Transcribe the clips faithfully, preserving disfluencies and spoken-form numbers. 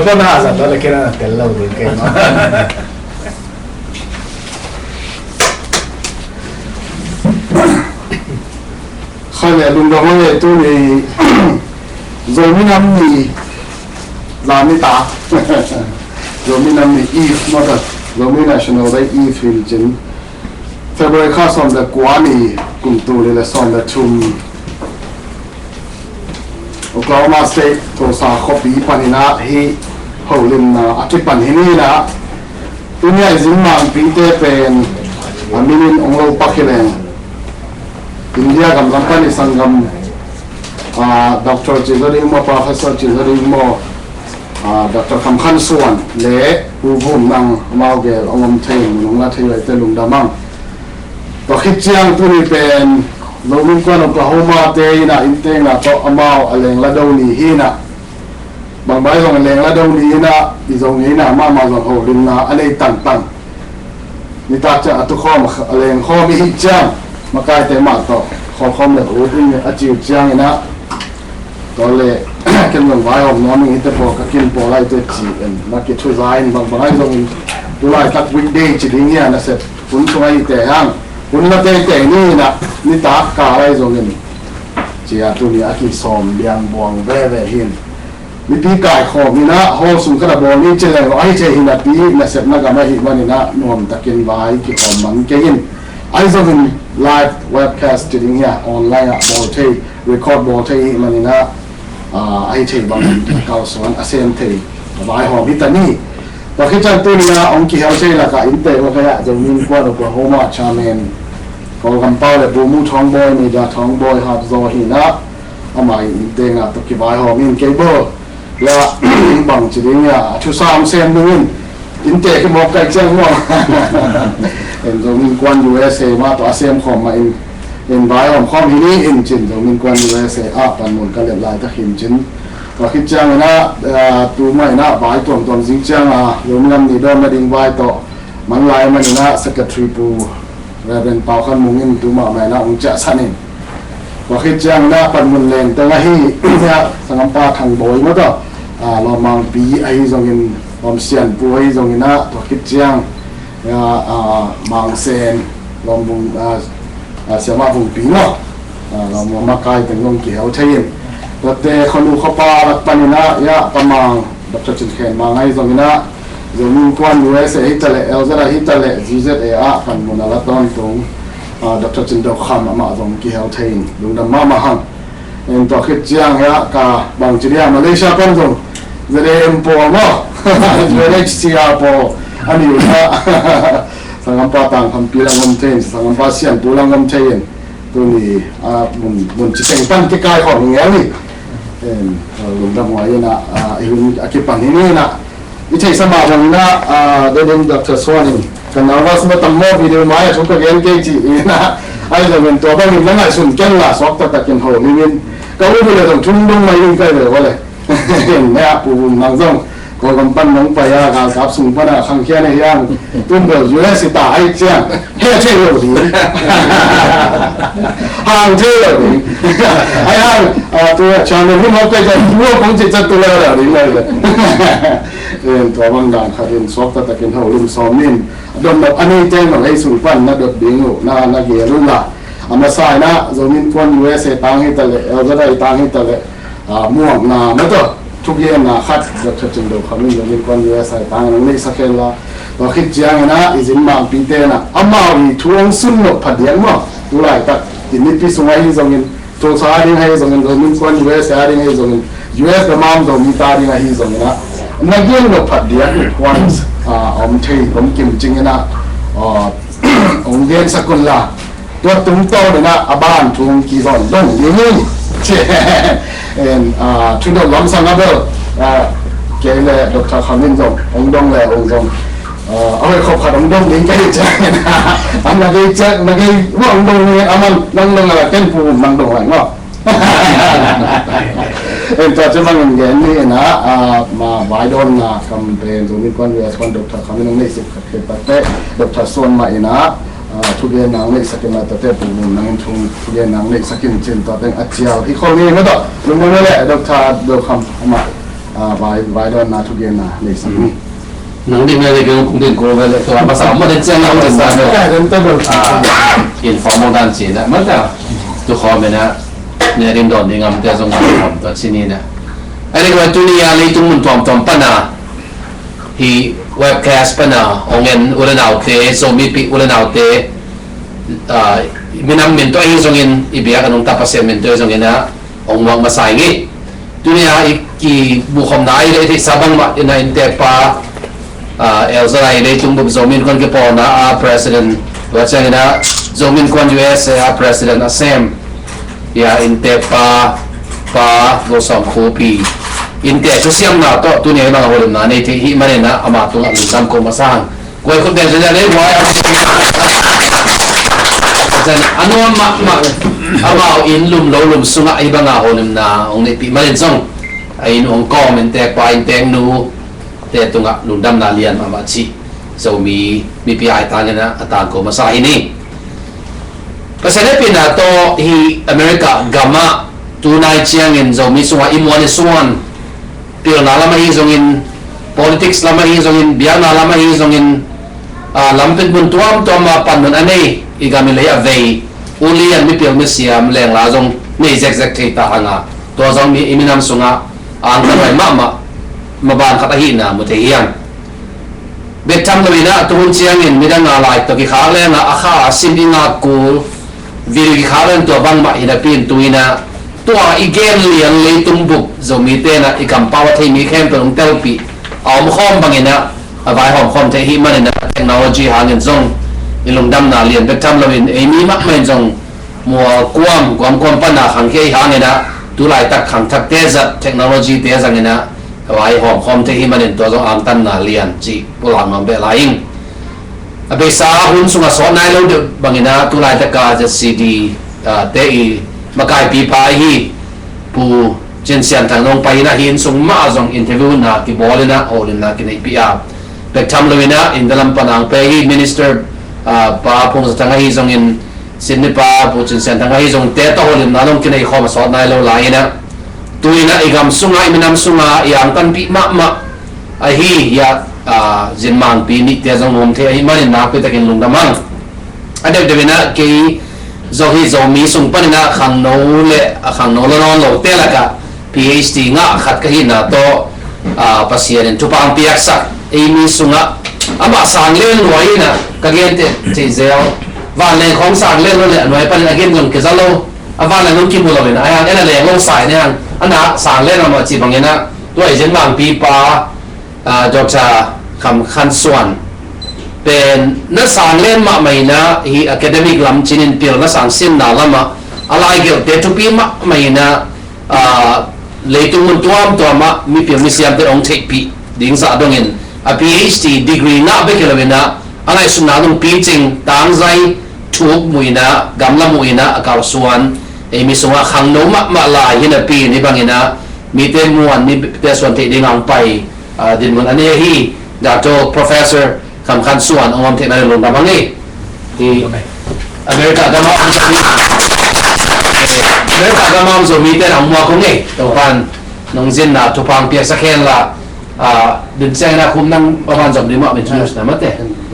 Kau na zat le kena tel lo ding kei ma. Khai le lungdam le tuni Zomi nam ni zani ta. Zomi nam ni Eve mata. Zomi National Day Eve hin cin. February kha sawm le kua ni kum tul le sawm le thum. Oklahoma State Tulsa khuapi panin ah hih holimna a kipan hi ni in ah, tuni a i zin mangpite pen a minin ong lo pak hi leng India gam lam pan i sanggam, ah, Doctor ci lo ding maw, Professor ci lo ding maw, ah, Doctor Kham Khan Suan le Pu Vum Nang amau gel ong om thei, mun ong la thei vai te lungdam ang. Tua khit ciang tuni pen Zomi Innkuan Oklahoma te in ah innteekna tawh amau a leng la do ni hi in ah, bangbai zong a leng la do ni in ah, i Zo ngeina mahmah zong holimna a nei tangtang. Nitak ciang a tukhawm a leng khawm i hih ciang makaite mah tawh khawlkhawm le ut in a ci uh ciang in ah, tua le ken zong vaihawm nuam ing, hite pawl ka kin pawl lai te ci in na kithuza in, bangbang ahi zongin tulaitak weekday ci ding hi a, nasep hun sung ahite hang hun la teitei ni in ah, nitak kal ahi zongin cia tuni a kisawm liangbuang veve hi in. Mipi kaikhawm in ah hall sung khat a bawl ni ci leng lo ahi thei hi napi, nasepna gam ahih manin ah nuamtakin vai kikhawm man kei in. Ahi zongin live webcast ci ding hi a, online ah bawl thei, record bawl thei ahih manin ah, ah, ahi thei bangin kalsuan a sem thei a vaihawm hi ta ni. Tua khit ciang tuni a ong kihel thei lakah innteek lak ah Zomi Innkuan Oklahoma Chairman Kawlgam pau le Bumu Thawngbawi, Media Thawngbawi Hapzaw hi in ah, amah in innteekna tawh kivaihawm in kei bawl la bang ci ding a, a thusa ong sem ding in, innteek hi mawk kai ciang maw. En Zomi Innkuan U S A mah tawh a sem khawm mah in, en vaihawm khawm hi ni in cin Zomi Innkuan U S A ah panmun ka let laitak hi in cin. Tua khit ciang in ah, ah, tu mah in ah vai tuamtuam zing ciang a Zomi nam ni dawn nading vai tawh man lai man in ah Secretary Pu Reverend Pau Khan Mung in tu mahmah in ah ong ciahsan in. Tua khit ciang in ah panmun leng teng ahi ah sanggampa Thang Bawi mah tawh, ah, lawmmangpi ahi zongin, lawmsianpu ahi zongin ah, tua khit ciang ah, ah, Mang Sen, lawmvung, ah, ah, siamah vungpi maw, ah, lawm makai teng zong kihel thei in. Tuate khuanu khuapa lak panin ah, ah, Pa Mang, Doctor Cin Khen Mang ahi zongin ah, Zomi Innkuan U S A hi ta leh, L Z A hi ta leh, Z Z A ah panmun a la tawntung, ah, Doctor Cin Do Kham amah zong kihel thei in lungdam mahmah hang. En tua khit ciang ah ka bang ci dia Malaysia pan zong Z A M pawl maw, U N H C R pawl a ni uh ah, sanggampa Tang Khampi lam om thei in, sanggampa Sianpu lam om thei in, tuni, ah, mun, mun ci teng pan kikaikhawm hi ngel ni. En, ah, lungdam huai in ah, ah, i hun a kipan hi ni in ah, i theihsa mah bangin ah, ah, Reverend Doctor Suan in, ka nervous mah tam maw, video mai a thu ka gen kei ci in ah, ahi zongin tua bangin na ngaihsun ken la, suak taktakin holim in, ka ut uh le zong thu dong mai in kai ve ua le. En, ne a Pu Vum Nang zong Kawlgam pan nong pai a, galkap sung pan a khangkhia na hiang, tun bel U S i ta ahi ciang, he thei lo ding. Hang thei lo ding. Ahi hang, ah, tu a chairman hun hong kai zong, tu a kong ci cat tu lo lo ding lo le. En, tua bang dan khat in suak taktakin holim sawm in, a dotnop a nei teng bang ei sung pan na dot ding uh, na, na gel uh la. A masa in ah, Zomi Innkuan U S A tang hi ta leh, L Z A tang hi ta leh, ah, muakna mah tawh thugenna khat Doctor Cin Do Kham in Zomi Innkuan U S A tang in ong neihsak hen la. Tua khit ciangin ah i zin mangpite in ah amau i thu ong sun nop phadiak maw. Tu laitak i nipi sung ahi zongin, Tulsa a ding ahi zongin, Zomi Innkuan U S A a ding ahi zongin, U S gam a om Zomite a ding ahi zongin ah, na gen nop phadiak points, ah, om thei, om kim cingin ah, ah, ong gensak un la. Tua tungtawn in ah a ban thu kizon dong ding hi. En, ah, thudot lamsang a bel, ah, kei le Doctor Kham in zong ong dong le ong zong, ah, a hoih khop khat ong dong ding ka hi ciangin ah, a na gei ciang, na gei ong dong ding, a man nang dong a la ken Pu Vum Nang dong lai maw. En, tua ci bangin gen ni in ah, ah, ma vaidawnna kam pen Zomi Innkuan U S One Doctor Kham in ong neihsak khat kei pate, Doctor Suan mah in ah, ah, thugenna ong neihsak in la, tate Pu Vum Nang in thu, thugenna ong neihsak in cin, tua teng a cial hi khol ni mah tawh. Lungdam le Doctor Do Kham amah Ah, vai, vai dawnna thugenna nei sa. Nang ding na ding kong din ko ve le tua masa mo den ciang na mo den sa. Ka den ta bel. Ah, informal dan ci na ma ta. Tu kho me na ne ring dawn ding am te zong am ta ci ni na. Ai ni ko tu ni a leitung mun tuamtuam pana hi webcast pana ong en u le nau te, Zomi pi u le nau te, ah, minam min to hi zongin i biak a nungta Pasian min to hi zongin a ong muak masa ing ei. Tuni a i, i bukhomna i leh i theihsa bangmah in a innteekpa, ah, Elzalai Leitung Bup Zomi Innkuan kipawlna a president, tua ciangin a Zomi Innkuan U S A a president a sem, i a innteekpa Pa Vo Sawm Khup i innteek thusiamna tawh tuni a i bang a holimna nei theih hih manin a ama tungah lungdam ko masa hang. Kuai khut beng zia le kuai a nuam mahmah. Amau inn lum lo lum sungah ahi banga holimna hong neihpih manin zong a inn hong kawm innteekpa innteeknu te tungah lungdamna lian mahmah cih Zomi mipi aitangin a tangko masa hi ni. Pasian hehpihna tawh hi America gamah tunai ciangin Zomi sungah i muan i suan pilna lam ahi zongin, politics lam ahi zongin, biakna lam ahi zongin, ah, lampit mun tuamtuam ah panmun a nei, i gam i lei a vei, ulian mipil misiam lengla zong nei zekzek thei ta hanga, tua zong mi, i minam sungah angtang lai mahmah, maban khat ahihna mu thei hiam. Bek tham loin ah tuhun ciangin midang a lai tawh kikhak lengah a kha a sim i ngak kul video kikhak leng tua bangmah hi napi in tu in ah tua i gen lian Leitung Bup Zomi tenah i kampau a thei mi khempeuh hong telpih a om khawm bangin ah a vaihawm khawm thei hih manin ah technology hangin zong i lungdamna lian bek tham loin ei mi mahmah in zong mual kuam kuam kuam pana khangkhia i hangin ah tulaitak khangthakte zat technology te zangin ah a vaihawm khawm thei hih manin tua zong angtanna lian cih pulak nuam beh lai ing. A beisa hun sungah sawt nai lo deuh bangin ah tulaitaka Z C D, ah, te i makaipipa ahi Pu Cin Sian Thang zong pai in ah hi inn sung mah zong interview na kibawl in ah holimna kineihpih a, bek tham loin ah India lam pan ang pek hi Minister, ah, Pa Phung Za Thang ahi zongin Sydney pa Pu Cin Sian Thang ahi zong te tawh holimna zong kinei khawm a sawt nai lo lai in ah tu in ah i gam sungah i minam sungah i angtanpih mahmah ahi hiah, ah, zinmangpi nihte zong om thei ahih manin nakpi takin lungdam hang. A deuhdeuh in ah kei zong hi Zomi sung panin ah khangno le a khangno lo nawn lote lakah P H D ngah khat ka hihna tawh, ah, Pasian in thupha hong piaksak ei mi sungah amah sang len lua in ah ka gente thei zel. Vanleng khawng sang len lo le a nuai panin a gen zong kiza lo. A vanleng zong kimu lo in ah a hang en a leng lo sa in a hang a nak sang len amah ci bangin ah tua i zinmangpipa, ah, Doctor Kham Khan Suan pen na sang len mahmah in ah hi academic lam cinin pil na sang sinna lamah a laigelhte thupi mahmah in ah, ah, leitung mun tuamtuamah mipil misiamte hong theihpih ding zah dongin a P H D degree ngah bek hi lo in ah a ngaihsutna zong picing tangzai thuk muh in ah gamla muh in ah a kalsuan ei mi sungah khangno mahmah lai hi napi in hi bangin ah mite muan mite suan theih ding ang pai, ah, dinmun a nei ahi Doctor Professor Kham Khan Suan hong om theihna le lungdam hang ei. Hi America gama om Zomi, America gama om Zomi ten ang muak hong ei. Topan nong zinna thupha hong piaksak hen la, ah, din ciangin a khum nang paman zom ding mah min news na mate.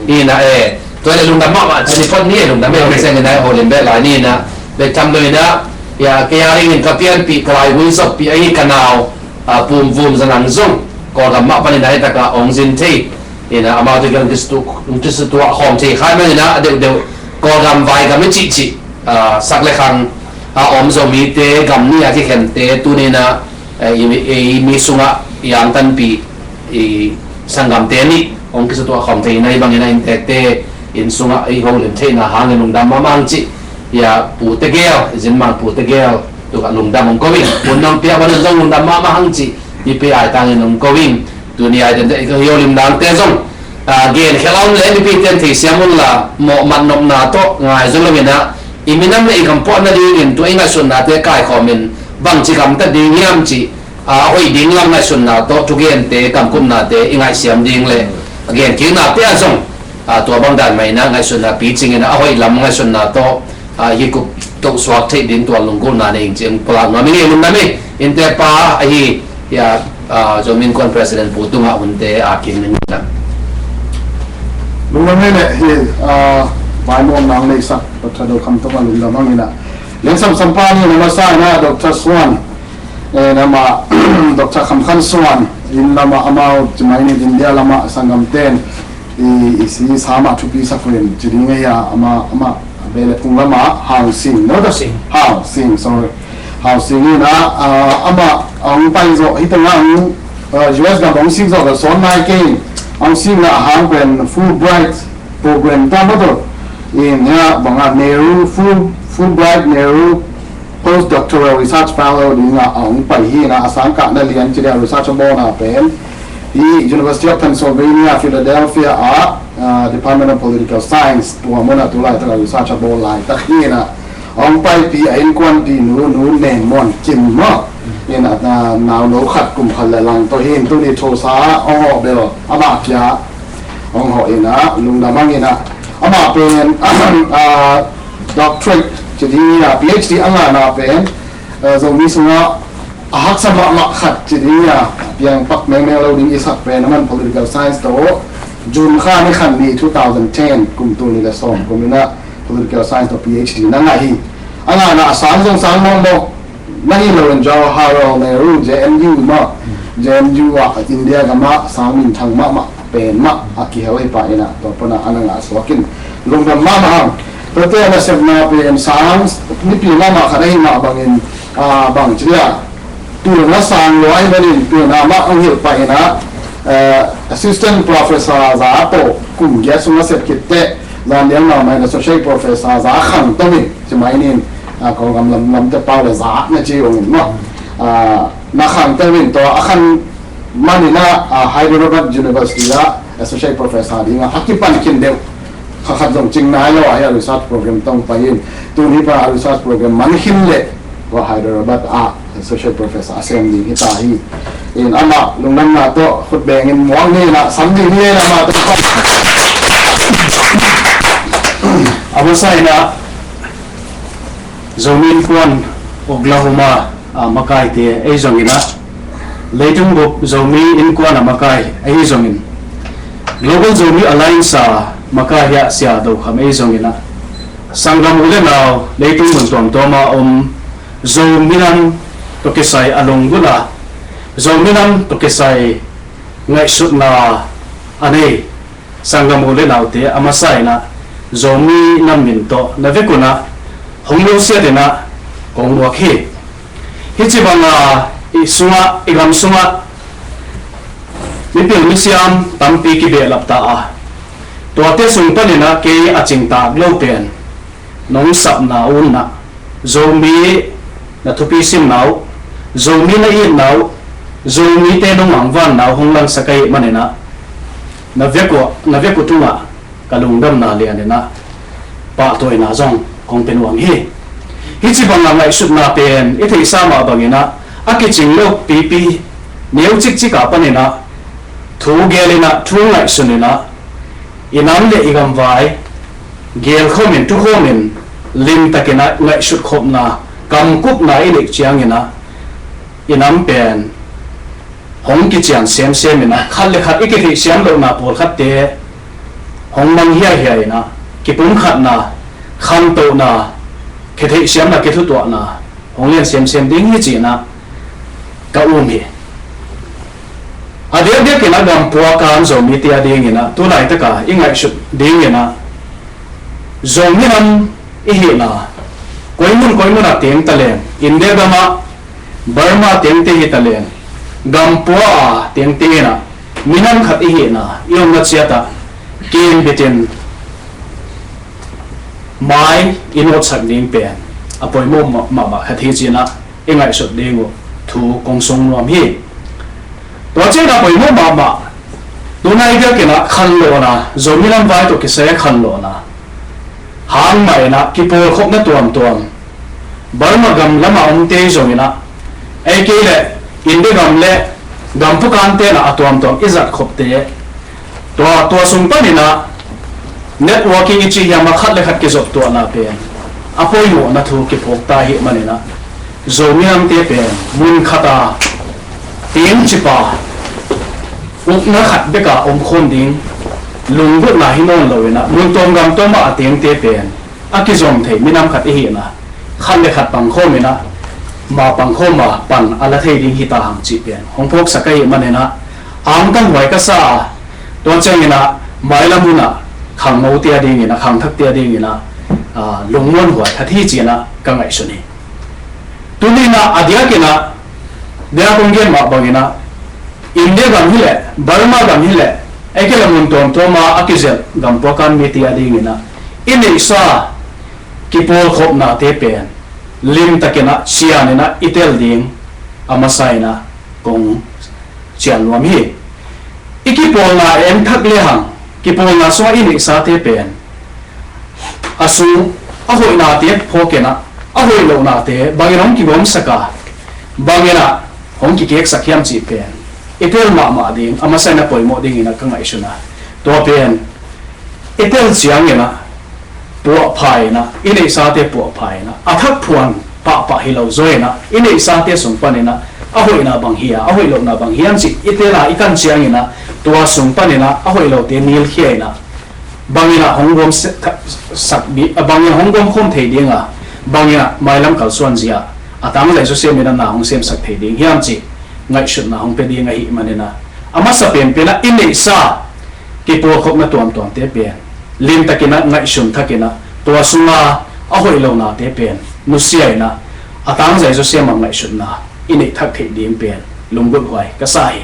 Hi na e, tua le lungdam mahmah cini pot ni e lungdam e hong ciangin a holim beh lai ni na bek tham lo in ah, ya, kei a ringin ka pianpih ka laigui zoppih ahi ka nau, ah, Pum Vum Za Nang zong Kawlgam mah panin a hi taka hong zin thei. Ina amau te kiang kisutu, kisutu a khawm thei khai man ina a deuhdeuh Kawlgam vaigam i cihcih, ah, sak le khang a om Zomite gam ni a kikhente tuni ina, eh, i, i mi sungah i angtanpih i sanggamte nih hong kisutu a khawm thei ina i bangin a inntekte inn sungah i holim theihna hangin lungdam mahmah hang cih. Ia Pu Tegel, i zinmang Pu Tegel tukah lungdam hong ko in, hun nong piak banin zong lungdam mahmah hang cih. I pe ai tangin hong ko in, tuni ai tente i ka hio lim dangte zong, ah, gen khel a om le mipi ten theisiam unla mawh mat nopna tawh ngai zo lo in ah, i minam le i gam puah nadingin tua i ngaihsutnate kaikhawmin bangci gamtat ding hiam cih, ah, a hoih ding lam ngaihsutna tawh thugente kamkupnate i ngaihsiam ding le a genkiknate ah zong, ah, tua bang dan mah in ah ngaihsutna picingin ah a hoih lam ngaihsutna tawh, ah, hi kup tohsuak theih ding tua lunggulhna nei ing cih pulak nuam i ngei lungdam i inntekpa ahi, ia, Zomi Innkuan President Pu Tung a hunte a kim in dam. Lungdam hei le hi, ah, vaimawh nang nei sak Doctor Do Kham Tung a lungdam hang in a. Lian Sam Sampa ni na masa in a Doctor Suan, eh, nama Doctor Kham Khan Suan in lama amau cimai ni India lama sanggam ten i, i si sama thupi sak rin ci ding a ama, ama bele phung lama Hau Sing, no? Hau Sing. Hau Sing, sorry. Hau Sing in a, ah, ama a hong pai zo hi tanga hong, ah, U S gam hong sing zo ka son nai kei hong sing na hang pen Fulbright program ta motor in ya banga Nehru Full, Fulbright Nehru Postdoctoral Research Fellow ding a hong pai hi na a sang kah na lian ci dia research a bawl na pen hi University of Pennsylvania, Philadelphia a, ah, Department of Political Science tua mona tu lai taka research a bawl lai tak hi na hong pai pi a innkuan pi nu nu nen mon kim mo in a, ah, nau no khat kum khat le lang to hi in tu ni thosa hong ho bel ama kia hong ho in a lungdam hang in a ama pen, ah, doctorate ci ding a P H D a ngahna pen, eh, Zomi sungah a haksa mahmah khat ci ding a piang pak mengmeng lo ding i sak pen aman political science to June kha ni khan ni two thousand ten kum tul ni le sawm kum in a political science to P H D na ngah hi. A ngahna a sang zong sang mawngmawng na hi lo in Jawaharlal Nehru J N U mah, J N U ah India gam ah sang minthang mahmah pen mah a kihel hi pah in a tua pana a na ngah suak in lungdam mahmah hang. Tua te a nasepna pen sang nipi mahmah khat ahi mah bangin, ah, bang ci dia pilna sang lua ahi manin pilna mah hong hilh pah in a, eh, assistant professor za tawh kum giat sung a sep khit teh zan liang mahmah in associate professor za khang to in ci mai nin, ah, Kawlgam lam, lamte pau le za na ci ung in maw. Ah, na khang to in tua a khan man in a, ah, Hyderabad University ah associate professor ding a a kipan khin deuh kha khat zong cing nai lo a hi a research program tong pai in tuni pa a research program man khin le tua Hyderabad ah associate professor a sem ding hi ta hi. In ama lungdamna tawh khut beng in muang ni na sam ding hi in ama tawh. A masa in a Zomi Innkuan Oklahoma a makaite ei zong in a leitung bup Zomi Innkuan a makai ei zong in Global Zomi Alliance a makai hi a Sia Do Kham ei zong in a sanggam u le nau leitung mun tuamtuam a om Zomi nam tawh kisai a lunggulh a Zomi nam tawh kisai ngaihsutna a nei sanggam u le naute a masa in a Zomi nam min tawh na vek un a hong lo siat in a kong muak hi. Hi ci bang a i sungah i gam sungah mipil misiam tampi kibehlap ta a tuate sung pan in a kei a cingtak lo pen nong sapna un a Zomi na thupi simna uh Zomi na itna uh Zomite nong angvanna uh hong langsak ahih man in a na vek uh, na vek uh tungah ka lungdamna lian in a pahtawina zong kong pe nuam hi. Hi ci bang a ngaihsutna pen i theihsa mah bang in a a kicing lo pipi neu cikcik a pan in a thu gel in a thu ngaihsun in a i nam le i gamvai gelkhawm in thukhawm in limtak in a ngaihsut khopna kamkupna i neih ciang in a i nam pen hong kician semsem in a khat le khat i kitheihsiam lohna pawlkhatte hong mang hiahiai in a kipumkhatna khantohna kitheihsiamna kithutuahna hong lian semsem ding hi ci in a ka um hi. A diakdiak in a gampua kan Zomite a ding in a tu laitak a i ngaihsut ding in a Zomi nam i hihna koi mun koi mun a teng ta leng India gam ah Burma tengte hi ta leng gampua a tengte in a minam khat i hihna i omna ciat ah kimbit in mai i nawtsak ding pen a poimawh mah, mahmah khat hi ci in a i ngaihsut ding uh thu kong sung nuam hi. Tua ciang a poimawh mahmah tunai biakinn ah khanlawhna Zomi nam vai tawh kisai a khanlawhna hang mah in a kipawlkhopna tuamtuam Burma gam lamah omte zong in a ei kei le India gam le gam pukante in a a tuamtuam i zatkhopte tua, tua sung pan in a networking i cih hiam a khat le khat kizoptuahna pen a poimawhna thu kiphawk ta ahih man in a Zomi namte pen mun khat a Tengcipa ukna khat beka om khawm ding lunggulhna hi nawn lo inah, mun tawm gam tawm ah a tengte pen a kizom thei minam khat ihina, khat le khat pangkhawm inah, ma pangkhawm a pan a la thei ding hita hang cih pen hong phawksak ahih maninah, angtang huai ka sa a, tua cianginah mailam hunah khangnote a dinginah, khangthakte a dinginah, aa, lungmuan huai khat hi cinah ka ngaihsun hi. Tuninah a diakinah, dia kong gen mah banginah, India gam hileh, Burma gam hileh, ei kei le mun tuamtuama a kizelh gam puakan mite a dinginah i neihsa kipawlkhopnate pen limtakinah cianinah i tel ding a masa inah kong cian nuam hi. I kipawlna eng thak lehang, kipawlna sungah i neihsate pen a sung a hoihnate phawkinah, a hoih lohnate bangin hong kigawmsak a, banginah hong kikeksak hiam cih pen i tel mahmah ding a masa inah poimawh dinginah ka ngaihsun a, tua pen i tel cianginah puahpha inah, i neihsate puahpha inah, a thakphuan pahpah hi lo zaw inah, i neihsate sung paninah a hoihna bang hi a, a hoih lohna bang hiam cih i tel a, i kan cianginah tua sung paninah a hoih lote nilkhia inah, banginah hong gawm se-, tha-, sak di-, a, banginah hong gawmkhawm thei dinga, banginah mailam kalsuan zia a tangzai zawsiam inah na hong semsak thei ding hiam cih ngaihsutna hong pia ding ahih maninah, a masa penpenah i neihsa kipawlkhopna tuamtuamte pen limtakinah ngaihsun thakinah, tua sunga a hoih lohnate pen nusia inah, a tangzai zawsiam a ngaihsutna i neih thak theih ding pen lunggulh huai ka sa hi.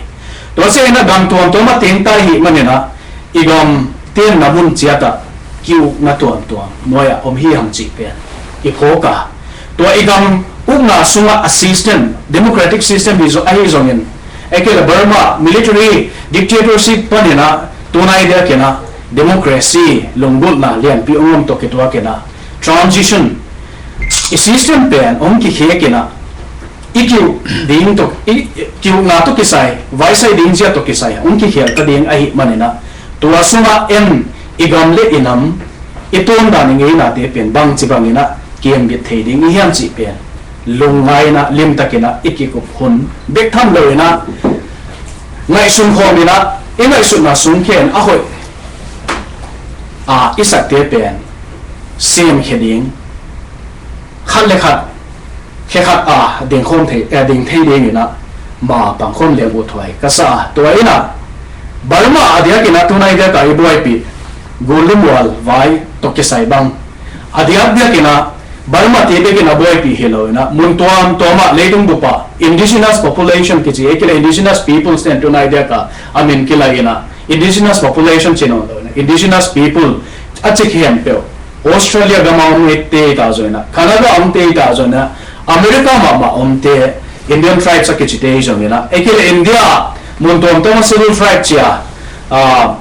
Tua cianginah gam tuamtuam a tengta ihih maninah, i gam tenna mun ciatah ki-ukna tuamtuam nuai-ah om hi hang cih pen i phawk a, tua i gam ukna sungah a system, democratic system hi zo-, ahi zongin, ei kei le Burma military dictatorship paninah tunai diakinah democracy lunggulhna lianpi ong om tawh kituakinah transition i system pen ong kikhekinah, i kiuk ding tawh, i kiukna tawh kisai, vaisai ding zia tawh kisai ong kikhelta ding ahih maninah, tua sungah en i gam le i nam, i tuamdan i ngeinate pen bangci banginah kiambit thei ding i hiam cih pen lungngai inah, limtakinah i kikup hun bek tham lo inah, ngaihsun khawm inah, i ngaihsutna sung khen a hoih a i sakte pen semkhia ding, khat le khat khe khat a dingkhawm thei, eh, ding thei dinginah ma pangkhawm liang uthuai ka sa a, tua inah Burma a diakinah tunai diakah i buaipih Gullu mual vai tawh kisai bang, a diakdiakinah Burma te bekinah buaipih hi lo inah, mun tuamtuamah leitung bupah indigenous population kici, ei kei le indigenous peoples ten tunai diakah a min kilai inah indigenous population ci nawn lo inah, indigenous people a ci khempeuh Australia gama omte i ta zong inah, Canada omte i ta zong inah, America mahmah omte, Indian tribes a kicite i zong inah, ei kei le India mun tuamtuama Scheduled Tribe cia, ah,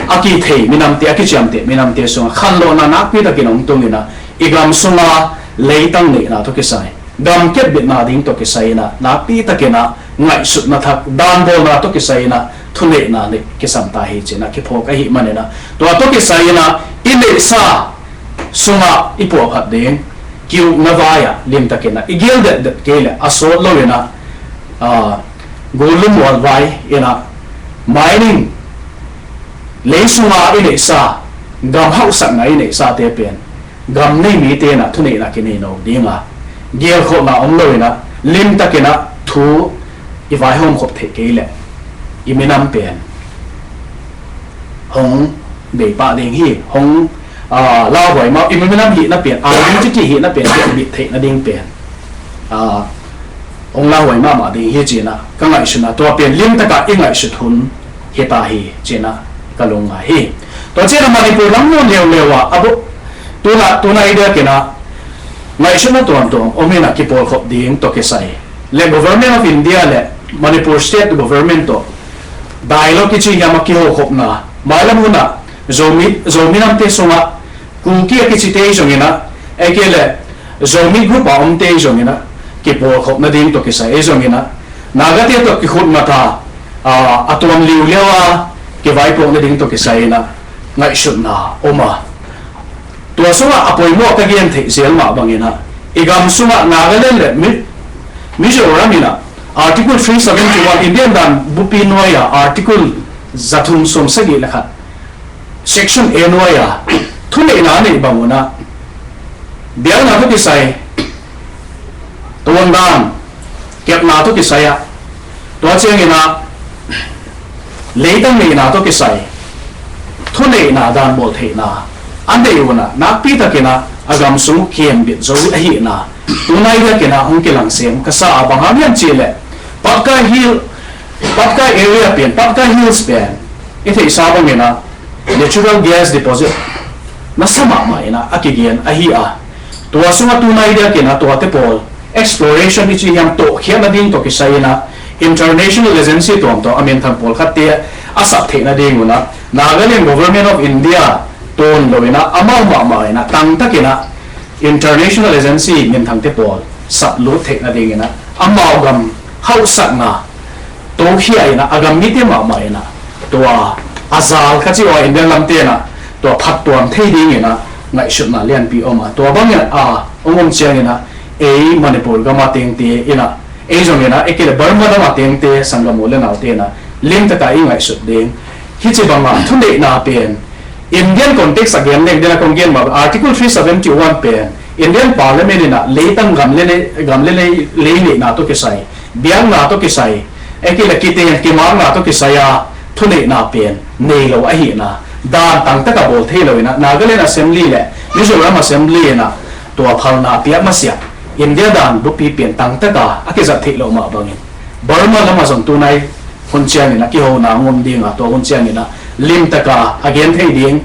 a kithei minamte, a kiciamteh minamte sungah khanlawhna nakpi takin hong tung inah, i gam sunga leitang neihna tawh kisai, gam kepbitna ding tawh kisai inah nakpi takinah ngaihsutna thak, danbawlna tawh kisai inah thuneihna neih kisam ta hi cinah kiphawk ahih maninah, tua tawh kisai inah i neihsa sungah i puahphat ding ki-ukna vai-ah limtakinah i gil detdet kei le a sawt lo inah, ah, Gullu mual vai inah mining, lei sunga i neihsa, gam hauhsakna i neihsate pen gam nei mite inah thuneihna kinei no dinga, gelkhawhna om lo inah, limtakinah thu i vaihawm khop theih kei leh i minam pen hong beipah ding hi. Hong, ah, lauhuai mah, i minam hihna pen, identity hihna pen bit theihna ding pen, ah, hong lauhuai mahmah ding hi cinah ka ngaihsun a, tua pen limtakah i ngaihsut hun hita hi cinah ka lungngai hi. Tua cinah Manipur lam nawn leuleu ah a bu-, tuna, tuna i diakinah ngaihsutna tuamtuam om inah kipawlkhop ding tawh kisai le Government of India le Manipur State Government tawh dialogue kici hiam a kihokhopna, mailam hunah Zomi, Zomi namte sungah Kuki a kicite i zong inah, ei kei le Zomi group a omte i zong inah kipawlkhop nading tawh kisai i zong inah, Nagate tawh kikhutmat a, a, a tuam liuliau a kivaipuak nading tawh kisai inah ngaihsutna om a, tua sungah a poimawh ka gen theih zel mah bang inah, i gam sungah Nagaland le Mi-, Mizoram inah Article three seventy-one, Indian dan bupi nuai-a Article za thum sawm sagih le khat, Section A nuai-a thuneihna a neih bang unah biakna tawh kisai, tuandan kepna tawh kisai ah, tua cianginah leitang neihna tawh kisai thuneihna dan bawl theihna a neih unah nakpitakinah a gam sung khembit zo ahihna tunai biakinah hong kilang sem ka sa a, bang hang hiam cihleh Patkai Hill, Patkai area pen, Patkai Hills pen i theihsa banginah natural gas deposit nasa mahmah inah a kigen ahi a, tua sungah tunai biakinah tuate pawl exploration i ci hiam, tohkhiat nading tawh kisai inah international agency tuamtuam a minthang pawlkhatte a sap theih nading unah Nagaland Government of India tun lo inah amau mahmah inah tangtakinah international agency minthangte pawl saplut theih nadinginah amau gam hauhsakna tokhia inah a gam mite mahmah inah tua a zal kha ci uh a, Indian lamte inah tua phattuam thei dinginah ngaihsutna lianpi om a, tua bangin a hong om cianginah ei Manipur gama tengte inah ei zonginah ei kei le Burma gama tengte sanggam u le naute inah limtaka i ngaihsut ding. Hih ci banga thuneihna pen Indian context a gen leng dena kong gen mah Article three seventy-one pen Indian Parliament inah leitang gam le lei, gam le lei, lei neihna tawh kisai, biakna tawh kisai, ei kei le kiten kimakna tawh kisai a thuneihna pen nei lo ahihna dan tangtaka bawl thei lo inah Nagaland Assembly le Mizoram Assembly inah tua phalna piak masiah India dan bupi pen tangtaka a kizat theih loh mah bangin Burma lamah zong tunai hun cianginah kihona ngom dinga tua hun cianginah limtaka a gen thei ding,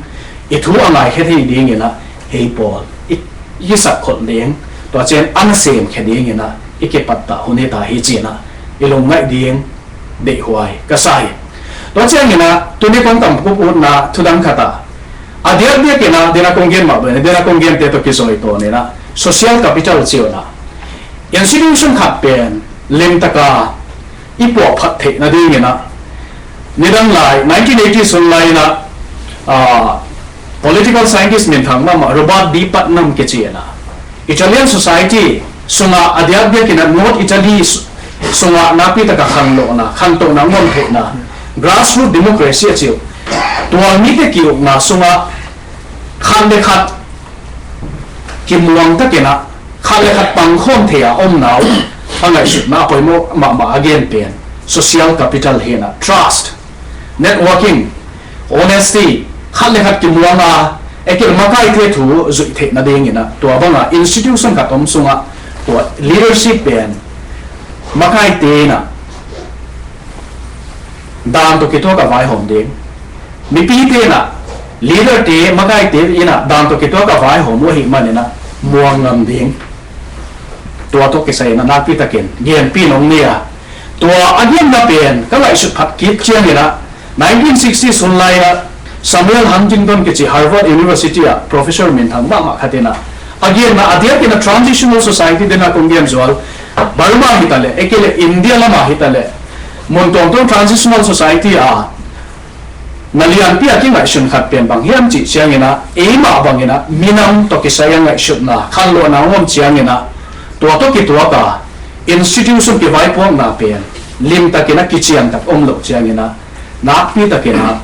i thu a ngaikhia thei dinginah hei pawl i, i kisakkholh ding, tua cian a na semkhia dinginah i kipattah hun hita hi cinah i lungngaih ding deihhuai ka sa hi. Tua cianginah tuni kong tamkup utna thudang khatah a diakdiakinah dena kong gen mah bangin dena kong gente tawh kizoi tawninah social capital ciunah institution khat pen limtaka i puahphat theih nadinginah nidang lai nineteen eighties hun lai inah political scientist minthang mahmah Robert D Putnam kici inah Italian society sungah a diakdiakinah North Italy sungah nakpitaka khanlohna khantohna ngom theihna grassroot democracy a ci uh tua mite ki-ukna sungah khat le khat kimuang takinah khat le khat pangkhawm thei a omna uh a ngaihsutna a poimawh mahmah a gen pen social capital hinah trust, networking, honesty, khat le khat kimuanga ekil makaite thu zuih theih nadinginah tua banga institution khat om sungah tua leadership pen makaite inah dan tawh kituak a vaihawm ding, mipite inah leaderte makaite inah dan tawh kituak a vaihawm uh ahih maninah muang ngam ding. Tua tawh kisai inah nakpitakin genpi nong ni a, tua a genna pen ka ngaihsut phat kik cianginah nineteen sixties hun lai-ah Samuel Huntington kici Harvard University ah professor minthang mahmah khat inah a genna a diakin a transitional society dena kong gen zual Burma hitaleh ekile India lama hitaleh mun tuamtuam transitional society a na lianpi a kingaihsun khat pen bang hiam cih cianginah eimah banginah minam tawh kisai a ngaihsutna khanluahna hong om cianginah tua tawh kituaka institution kivaipuakna pen limtakinah kiciantak om loh cianginah nakpitakinah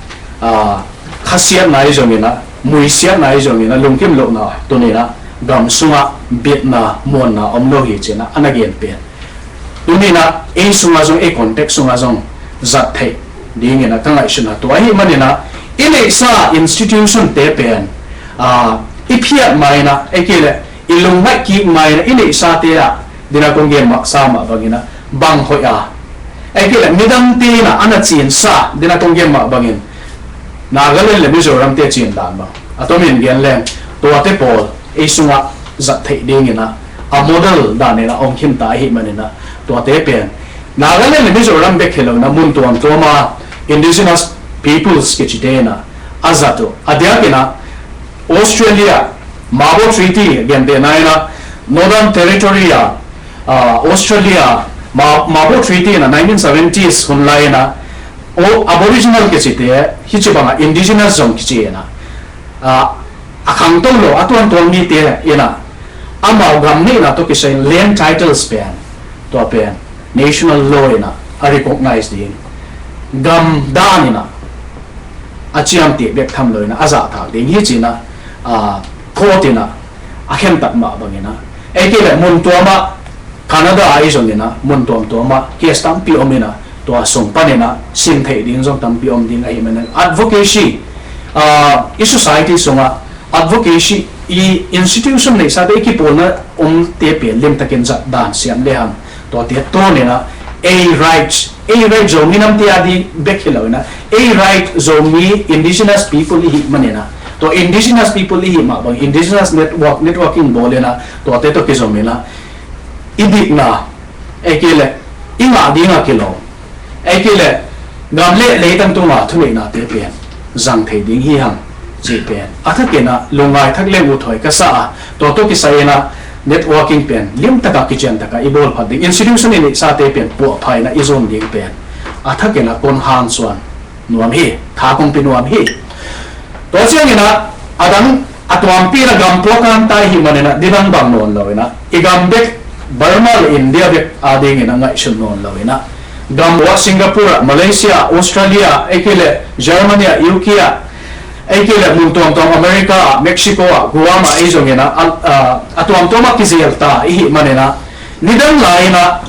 khasiatna i zonginah muisiatna i zonginah lungkim lohna tuninah gam sungah bitna muanna om lo hi cinah a na gen pen tuninah ei sungah zong ei context sungah zong zat theih dinginah ka ngaihsutna tua ahih maninah i neihsa institution te pen i phiat mainah ekile i lungngaih kik mainah i neihsate ah dina kong gen mahsa mah banginah bang hoih a ekile midangte inah a na cinsa dina kong gen mah bangin Nagaland le Mizoram te cin dan bang a tomin gen leng tuate pawl ei sungah zat theih dinginah a model daninah om khinta ahih maninah tuate pen Nagaland le Mizoram bek hi loinah mun tuamtuama indigenous peoples kicite inah a zat uh a diakinah Australia Mabo Treaty gentehna inah Northern Territory a Australia Mabo Treaty inah nineteen seventies hun lai inah Aboriginal kicite hici bangah indigenous zong kici inah a khangto lo a tuantuang mite inah amau gam neihna tawh kisai land titles pen tua pen national law in ah a recognize ding, gam dan in ah a ciamteh bek tham lo in ah a zahtak ding hi ci in ah, ah, court in ah a khentat mah bang in ah, ei kei leh mun tuam ah Canada ah i zong in ah mun tuamtuam ah case tampi om in ah tua sung pan in ah sin theih ding zong tampi om ding ahih manin advocacy, ah, i society sungah advocacy i institution neihsate i kipawlna omte pen limtakin zat dan siam lehang tuate tawnin ah ei rights, ei right Zomi namte a ding bek hi lo in ah ei right Zomi indigenous people i hih manin ah tua indigenous people i hih mah bang indigenous network, networking bawl in ah tuate tawh kizom in ah i dikna, ei kei leh i ngah ding a kilawm, ei kei leh gam le leitang tunga thuneihnate pen zang thei ding hi hang cih pen a thakin ah lungngai thak leng uthuai ka sa a, tua tawh kisai in ah networking pen limtak a kician tak a i bawl phat ding, institution i neihsate pen puahpha in ah i zon ding pen a thakin ah kon hang suan nuam hi, tha kong pia nuam hi. Tua ciangin ah a dang a tuampi in ah gam puakanta i hih manin ah nidang bang nawn lo in ah i gam bek Burma le India bek a dingin ah ngaihsut nawn lo in ah gam uah Singapore ah, Malaysia ah, Australia ah, ei kei leh Germany ah, U K ah, ei kei leh mun tuamtuam America ah, Mexico ah, Guam ah ei zongin ah a, a, a tuamtuam ah kizel ta i hih manin ah nidang lai in ah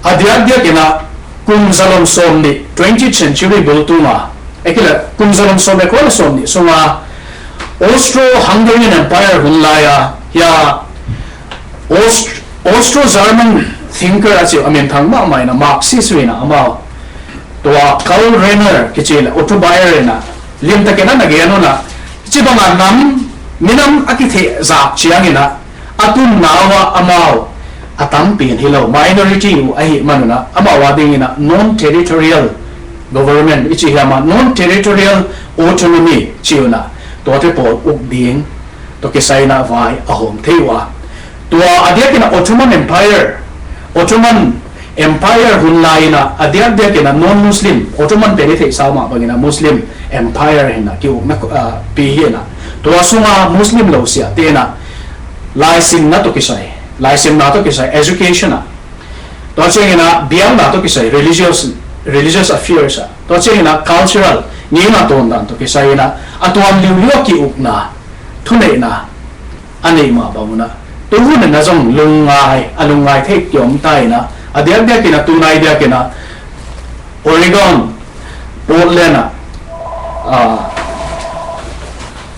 a diakdiakin ah kum zalom sawm nih, twentieth century bul tunga, ei kei leh kum zalom sawm le kua le sawm nih sunga Austro-Hungarian Empire hun lai-a hia Aust-, Austro-German thinker a ci uh a minthang mahmah in ah Marxist in ah amau tua Karl Renner kici le Otto Bayer in ah limtakin ah na gen un ah ci bang a nam, minam a kithehzak ciangin ah a tunna uh ah amau a tampi in hi lo, minority uh ahih man un ah amau a dingin ah non-territorial government i ci hiam ah non-territorial autonomy ci un ah tuate pawl uk ding tawh kisai in ah vai a hawm thei uh a, tua a diakin ah Ottoman Empire, Ottoman Empire hun lai in ah a diakdiakin ah non-Muslim, Ottoman pen i theihsa uh mah bangin ah Muslim Empire hi in ah ki-ukna, ah, pi hi in ah tua sunga Muslim lo siate in ah laisimna tawh kisai, laisimna tawh kisai education ah, tua ciangin ah biakna tawh kisai religious, religious affairs ah, tua ciangin ah cultural ngeina tawndan tawh kisai in ah a tuam liuliu a ki-ukna thuneihna a neih mah bang un ah tu hun in ah zong lungngai, a lungngai thei kiom ta in ah a diakdiakin ah tunai diakin ah Oregon, Portland ah, ah,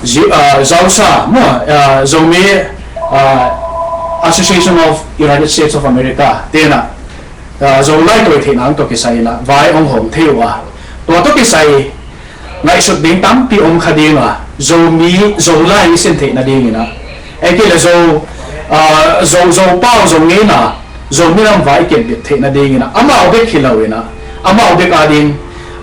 Zi-, ah, ZAUSA maw, ah, Zomi, ah, Association of United States of America te in ah, ah, Zolai tawi theihna ang tawh kisai in ah vai hong hawm thei uh a, tua tawh kisai ngaihsut ding tampi om kha ding a, Zomi, Zolai i sin theih nadingin ah, ei kei leh Zo, ah, Zo, Zopau, Zo ngeina, Zomi lam vai i kiatbit theih nadingin ah amau bek hi lo in ah amau bek a ding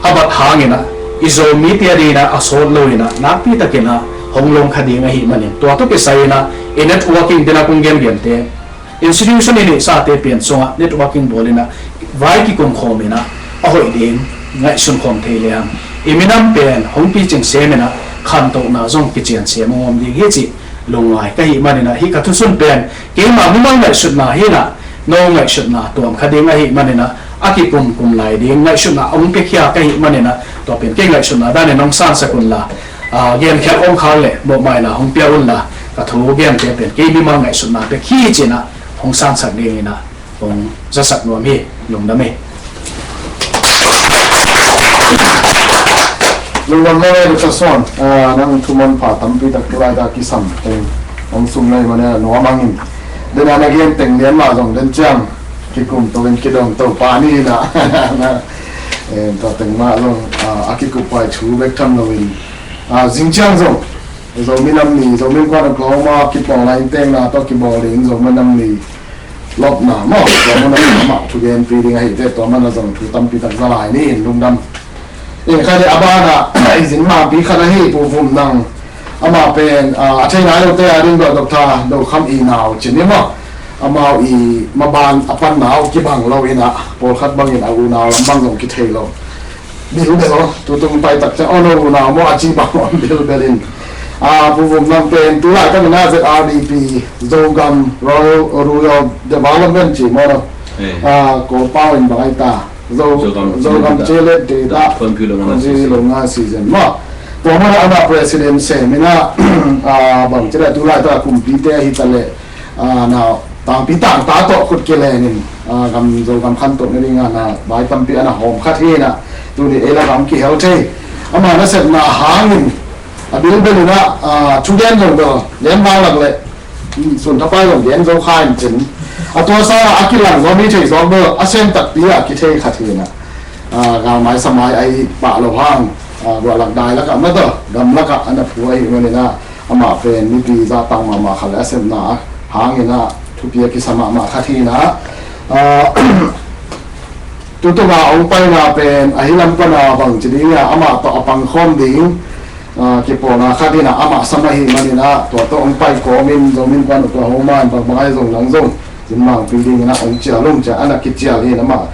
a bat hangin ah i Zomite a dingin ah a sawt lo in ah nakpi takin ah hong lawng kha ding ahih manin tua tawh kisai in ah i networking te in ah kong gengente institution i neihsate pen sungah networking bawl in ah vai kikum khawm in ah a hoih ding ngaihsun khawm thei lehang i minam pen hong picing sem in ah khantohna zong kician sem hong om ding hi cih lungngai ka hih manin ah hih ka thusun pen keima mimal ngaihsutna hi in ah no ngaihsutna tuam kha ding ahih manin ah a kikumkum lai ding ngaihsutna hong piakhia ka hih manin ah tua pen kei ngaihsutna danin hong sansak unla, ah, genkhial om khak leh mawhmaina hong pia unla ka thu gente pen kei mimal ngaihsutna bek hi ci in ah hong sansak dingin ah hong zasak nuam hi. Lungdam hi. Lungdam hi, Doctor Suan. Ah, nang thu manpha tampi tak tulai ta kisam teng hong sum na hih manin ah nuam ang in. Den a na gen teng lian mah zong den ciang kikum to in kidong to pa ni in ah. Eh, tua teng mah zong, ah, a kikup pai thu bek tham lo in. Ah, zing ciang zong Zomi Nam Ni, Zomi Innkuan Oklahoma kipawl lai in tengna tawh kibawl ding Zomi Nam Ni lopna maw, Zomi Nam Ni amah thugenpi ding ahi teh tua man a zong thu tampi tak za lai ni in lungdam. In khat hi a banah i zin mangpi khat ahi Pu Vum Nang, amah pen, ah, a thei nai lote a ding Doctor Do Kham i nau cin hi maw. Amau i maban a panna uh kibang lo in ah, pawlkhat bangin a unau lam bang zong kithei lo. Bilbel, tutung pai tak ciang, oh no, unau maw a ci bang om bilbel in. Ah, Pu Vum Nang pen, tulai tak in ah Z R D P, Zogam Rural, Rural Development ci maw no. Eh. Ah, ko pau in bang ai ta. Zo, Zogam Zogam Chelet Data Data Phone Pi Lo Nga Phone Pi Lo Nga Season. Season. Ma, tua mana ama president sem ina, ah, bang cila tulai ta kumpi te hi ta le, ah, na tangpi tangta to kut ke le nin, ah, gam Zogam khan to ni nga na bai tampi ana hom khat hi na. Tuni ei la gam ki hel thei. Ama na set na hangin, a bil bel ina, ah, thu gen zong bel, lem bang lak le. Sun thapai zong gen zo kha in cin. A tua sa a kilang zo mi thei zo bo a sem takpi a kithei khat hi na. Ah, galmai samai ai pah lo hang. Ah, gua lak dai lak a ma to. Gam lak a ana phu ai hi ma ni na. Ama pen mipi za tang mama khat le a sem na. Hang ina thupi a kisa mama khat hi na. Ah, Tutunga ong paina pen ahi lam pana bang ci ding a amah tawh a pangkhawm ding, ah, kipawlna khat in a amah sam ahi manin a tua tawh ong pai kawmin zomin pan Oklahoma in bang bang ahi zong nang zong zin mangpi dingin a ong cial ung cia ana kicial hi in amah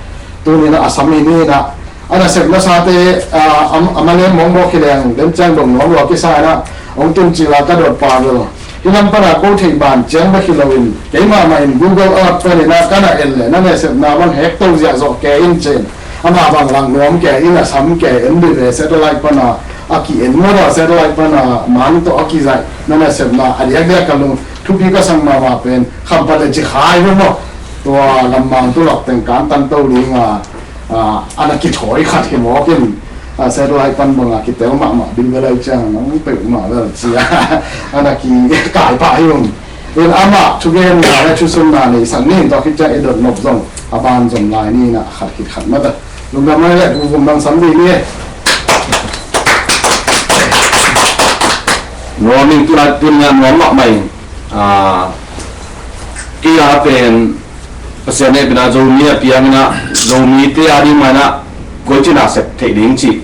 tunin a sam hi ni in a ana sep nasate, ah, am-, a malem mawngmawk hi leng den ciang dong nuam lua kisa in a ong tun cila ka dot pa lo. Hi lam pana ko theih ban ciang bek hi loin keimah mah in Google Earth panin a kana en le na nasepna bang hek to ziah zawh ke in cin. Amah bang lang nuam ke in a sam ke en dih ve satellite pana a ki en maw dah satellite pana mang tawh a kizaih na nasepna a diakdiak ka lung thupi ka sang mahmah pen Khampat le Cikhai ve maw. Tua gammang tulak teng kan tan to ding a, a, ana kithawi khat hi mawk in, a, satellite pan banga kitel mahmah ding velai ciang nang peuh mah vel cia ana kikai pah hi um. In amah thugenna le thusunna nei sak ni in tua khit ciang i dot nop zong a ban zom lai ni in a khat khit khat mata. Lungdam mai le bu vum dang sam ding ni. Nuam in tulai tun nga nuam mahmah in, a, kei a pen Pasian hehpihna Zomi a piang in a, Zomite a ding mah in a, koi cin a sep theih ding cih.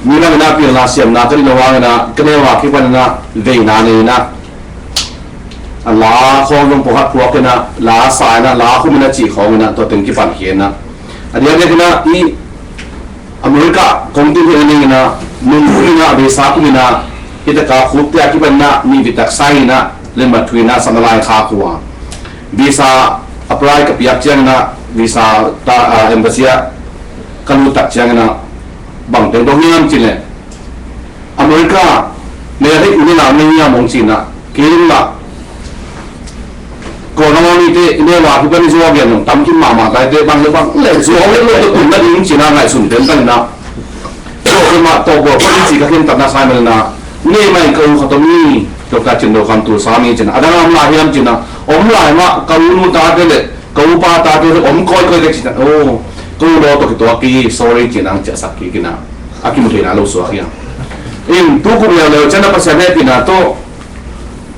Mi lam in a pilna siamna ka dih lo hang in a, ka neu a kipan in a, veina nei in a, a la khawng zong pawlkhat phuak in a, la sa in a, la khum in a cih khawng in a, tua teng kipan khia in a. A diakdiak in a, i America kong tung hi na ning in a, nung kum in a, visa kum in a, hi taka khup tia kipan in a, nih vitak sai in a, lembat thu in a, sam na lai kha khua. Visa apply ka piak ciang in a, visa ta, ah, embassy ah ka lut tak ciang in a, bang teng dong hiam cih leh America, ne hei uni na ne hiam ong cih in a, kei in la. Ko na mawng ni te, i ne wa, hi bani zuak gen nong tam kim mahmah tai te, bang le bang le zuak le lo te kum na ding cih na ngaihsun ten tan in a. Zuak kim mah tawh buak, ko ni cih ka khin tatna sai man in a. Nei mai ka u khat om ni, Doctor Cin Do Kham Tul Sam i cin a. A dang a om lai hiam cin a. Om lai mah, ka u nu ta te le, ka u pa ta te le, om kawikawi ka cin a. Oh, ka u law tawh kituak ki, sorry cin a, ang ciahsak kik in a. A kimu theihna lo suak hi a. In, tu kum leuleu ciang a Pasian hehpihna tawh,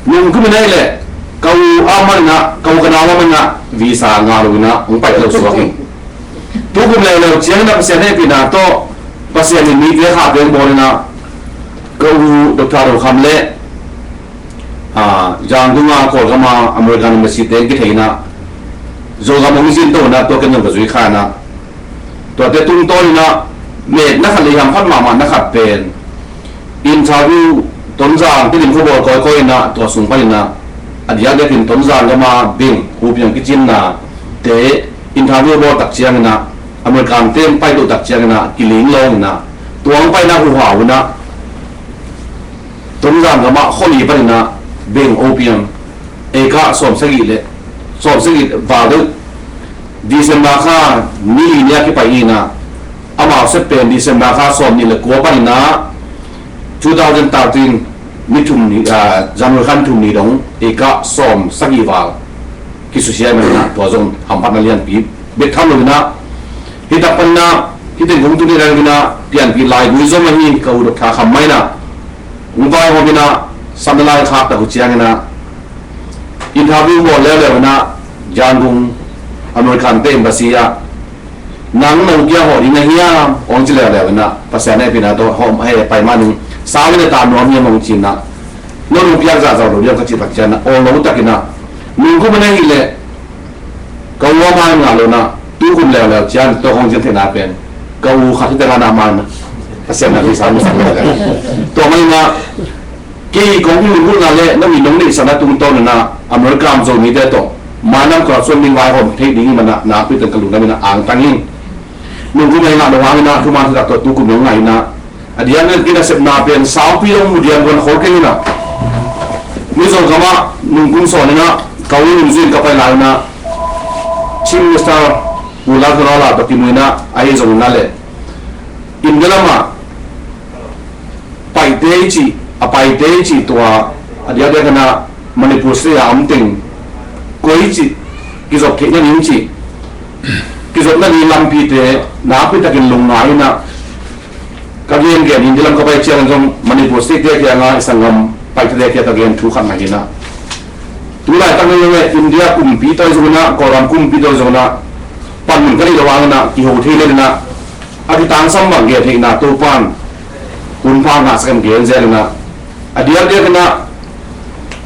nung kum in a hi leh, ka u a man in a, ka u ka nau a man in a, visa ngah lo in a, hong pai lo suak hi. Tu kum leuleu ciang in a Pasian hehpihna tawh, Pasian in mite kha peng bawl in a, ka u Doctor Do Kham le, a, Yangon a Kawlgam a American Embassy te kithei in a, Zogam hong zin to in a, tua ken zong ka zui kha in a, tuate tungtawn in a, metna khat le hiam khat mahmah na khat pen, interview Tonzang te lim khuabawl kawikawi in a, tua sung pan in a, a diakdiak in Tonzang gam a beng, hupiang kicinna te interview bawl tak ciang in a, American te pai to tak ciang in a, kiling lawng in a, tua hong paina huhau in a, Tonzang gam a khuami pan in a, beng opium, acre sawm sagih le, sawm sagih val deuh. December kha ni li ni a kipai hi in a, amau sep pen December kha sawm nih le kua pan in a, two thousand thirteen ni thum ni, ah, January kha ni thum ni dong, acre sawm sagih val kisusia man in a, tua zong hamphatna lianpi bek tham lo in a, hi tak pan in a, hi teng kong tun hi dang in a, pianpih laigui zom ahi, ka u Doctor Kham mah in a, hong vaihawm in a, sam na lai khak tak uh ciang in a, interview bawl leuleu in a, Yangon American te embassy ah, nang nong piak hawh ding na hiam, hong ci leuleu in a, Pasian hehpihna tawh hawm he pai ma ning, sau in a ta nuam hiam hong ci in a, nong nong piak zahzah lo diam ka cih tak ciang a, aw lo tak in a, nung kum in a hi leh, ka u a man ngah lo in a, tu kum leuleu ciang, tua hong cian theihna pen, ka u khat hi teng a na man, Pasian na visa mu sak leuleu. Tua man in a, kei kong lungkimna le, na mi nong neihsakna tungtawn in a, America a Zomite tawh, Mailam corruption ding vaihawm theih ding i manah nakpi teng ka lungdam inah angtang in. Nungkum a i ngah lo hangin ah thuman thutak tawh tukum i ngah inah a diakdiak in a sepna pen saupi dong mu diam guan khol keng inah Mizo gamah nungkum sawn inah ka ui nungzui in ka pai lai inah Chief Minister Pu Lalthanawla tawh kimu inah ahi zong inah le India lamah paite i cih, a paite i cih tua a diakdiak inah Manipur state a om teng koi cih kizop theih nading cih kizop nading lampite nakpi takin lungngai inah ka gengen India lam ka pai ciangin zong Manipur state te kiangah i sanggam paite te kiang ka gen thu khat mah hi inah tulaitak ni le India kumpi tawh i zong inah Kawlgam kumpi tawh i zong inah panmun ka neih lo hang inah kiho thei le inah a kitangsam bang gen theihna Topan hun pha ngahsak in gen zel inah a diakdiak inah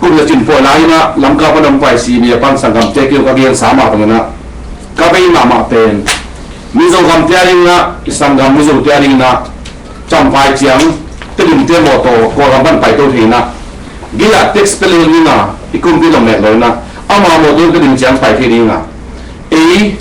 kum le cin pawi lai inah Lamka pan hong pai si mi a pan sanggamte kiang ka gensa mah bang inah ka bei mahmah pen Mizo gamte a ding inah i sanggam Mizote a ding inah Champhai ciang Tedim te mawtaw Kawlgam pan pai to thei inah gei ah tax pe lel ding a i kumpi lo mek lo inah ama mawtaw Tedim ciang pai thei ding a ei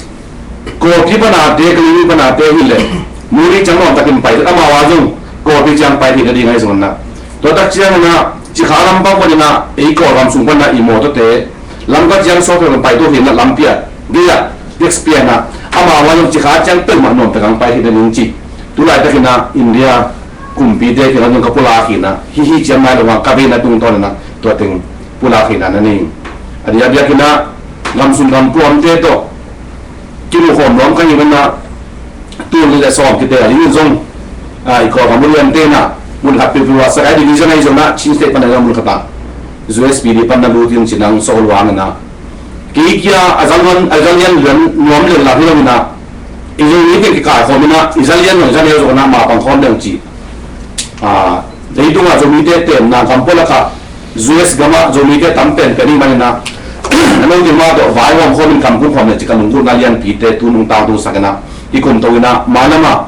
Kawlpi panate, Kalaymyo panate hi leh Modi ciang nuam takin pai, amau a zong Kawlpi ciang pai theih nading ahi zong inah tua tak ciang inah Cikha lam pan inah ei Kawlgam sung pan inah i mawtawte Lamka ciang sawt in pai to hi inah lampi ah gei ah tax pia inah amau a zong Cikha ciang peuhmah nuam takin pai theih nading cih tulaitak inah India kumpite kiang zong ka pulak hi inah hih hi ciang nai lo hang ka veina tungtawn inah tua teng pulak hi inah na nei. A diakdiak inah gam sung gam puamte tawh kimu khawm nuam ka hi inah tul nih le sawm kite a dingin zong i Kawlgam uliante inah mun khat piupiu ah Sagaing Division ahi zong inah Chin State pan a zong mun khat ah U S P D pan na lut in ci nang sawl luang inah kei kia a zang hon a zang lian lian nuam lian lam hi lo inah i Zomite kikaikhawm inah i zalian zong i zalian zong inah mapang khawm deng ci. Leitungah Zomite tenna gam pualakah U S gamah Zomite tam penpen ih maninah a no ding mah tawh vaihawm khawmin kam kum khawm le ci ka lunggulhna lianpite tu nungtang tungsak inah i kumto inah mailamah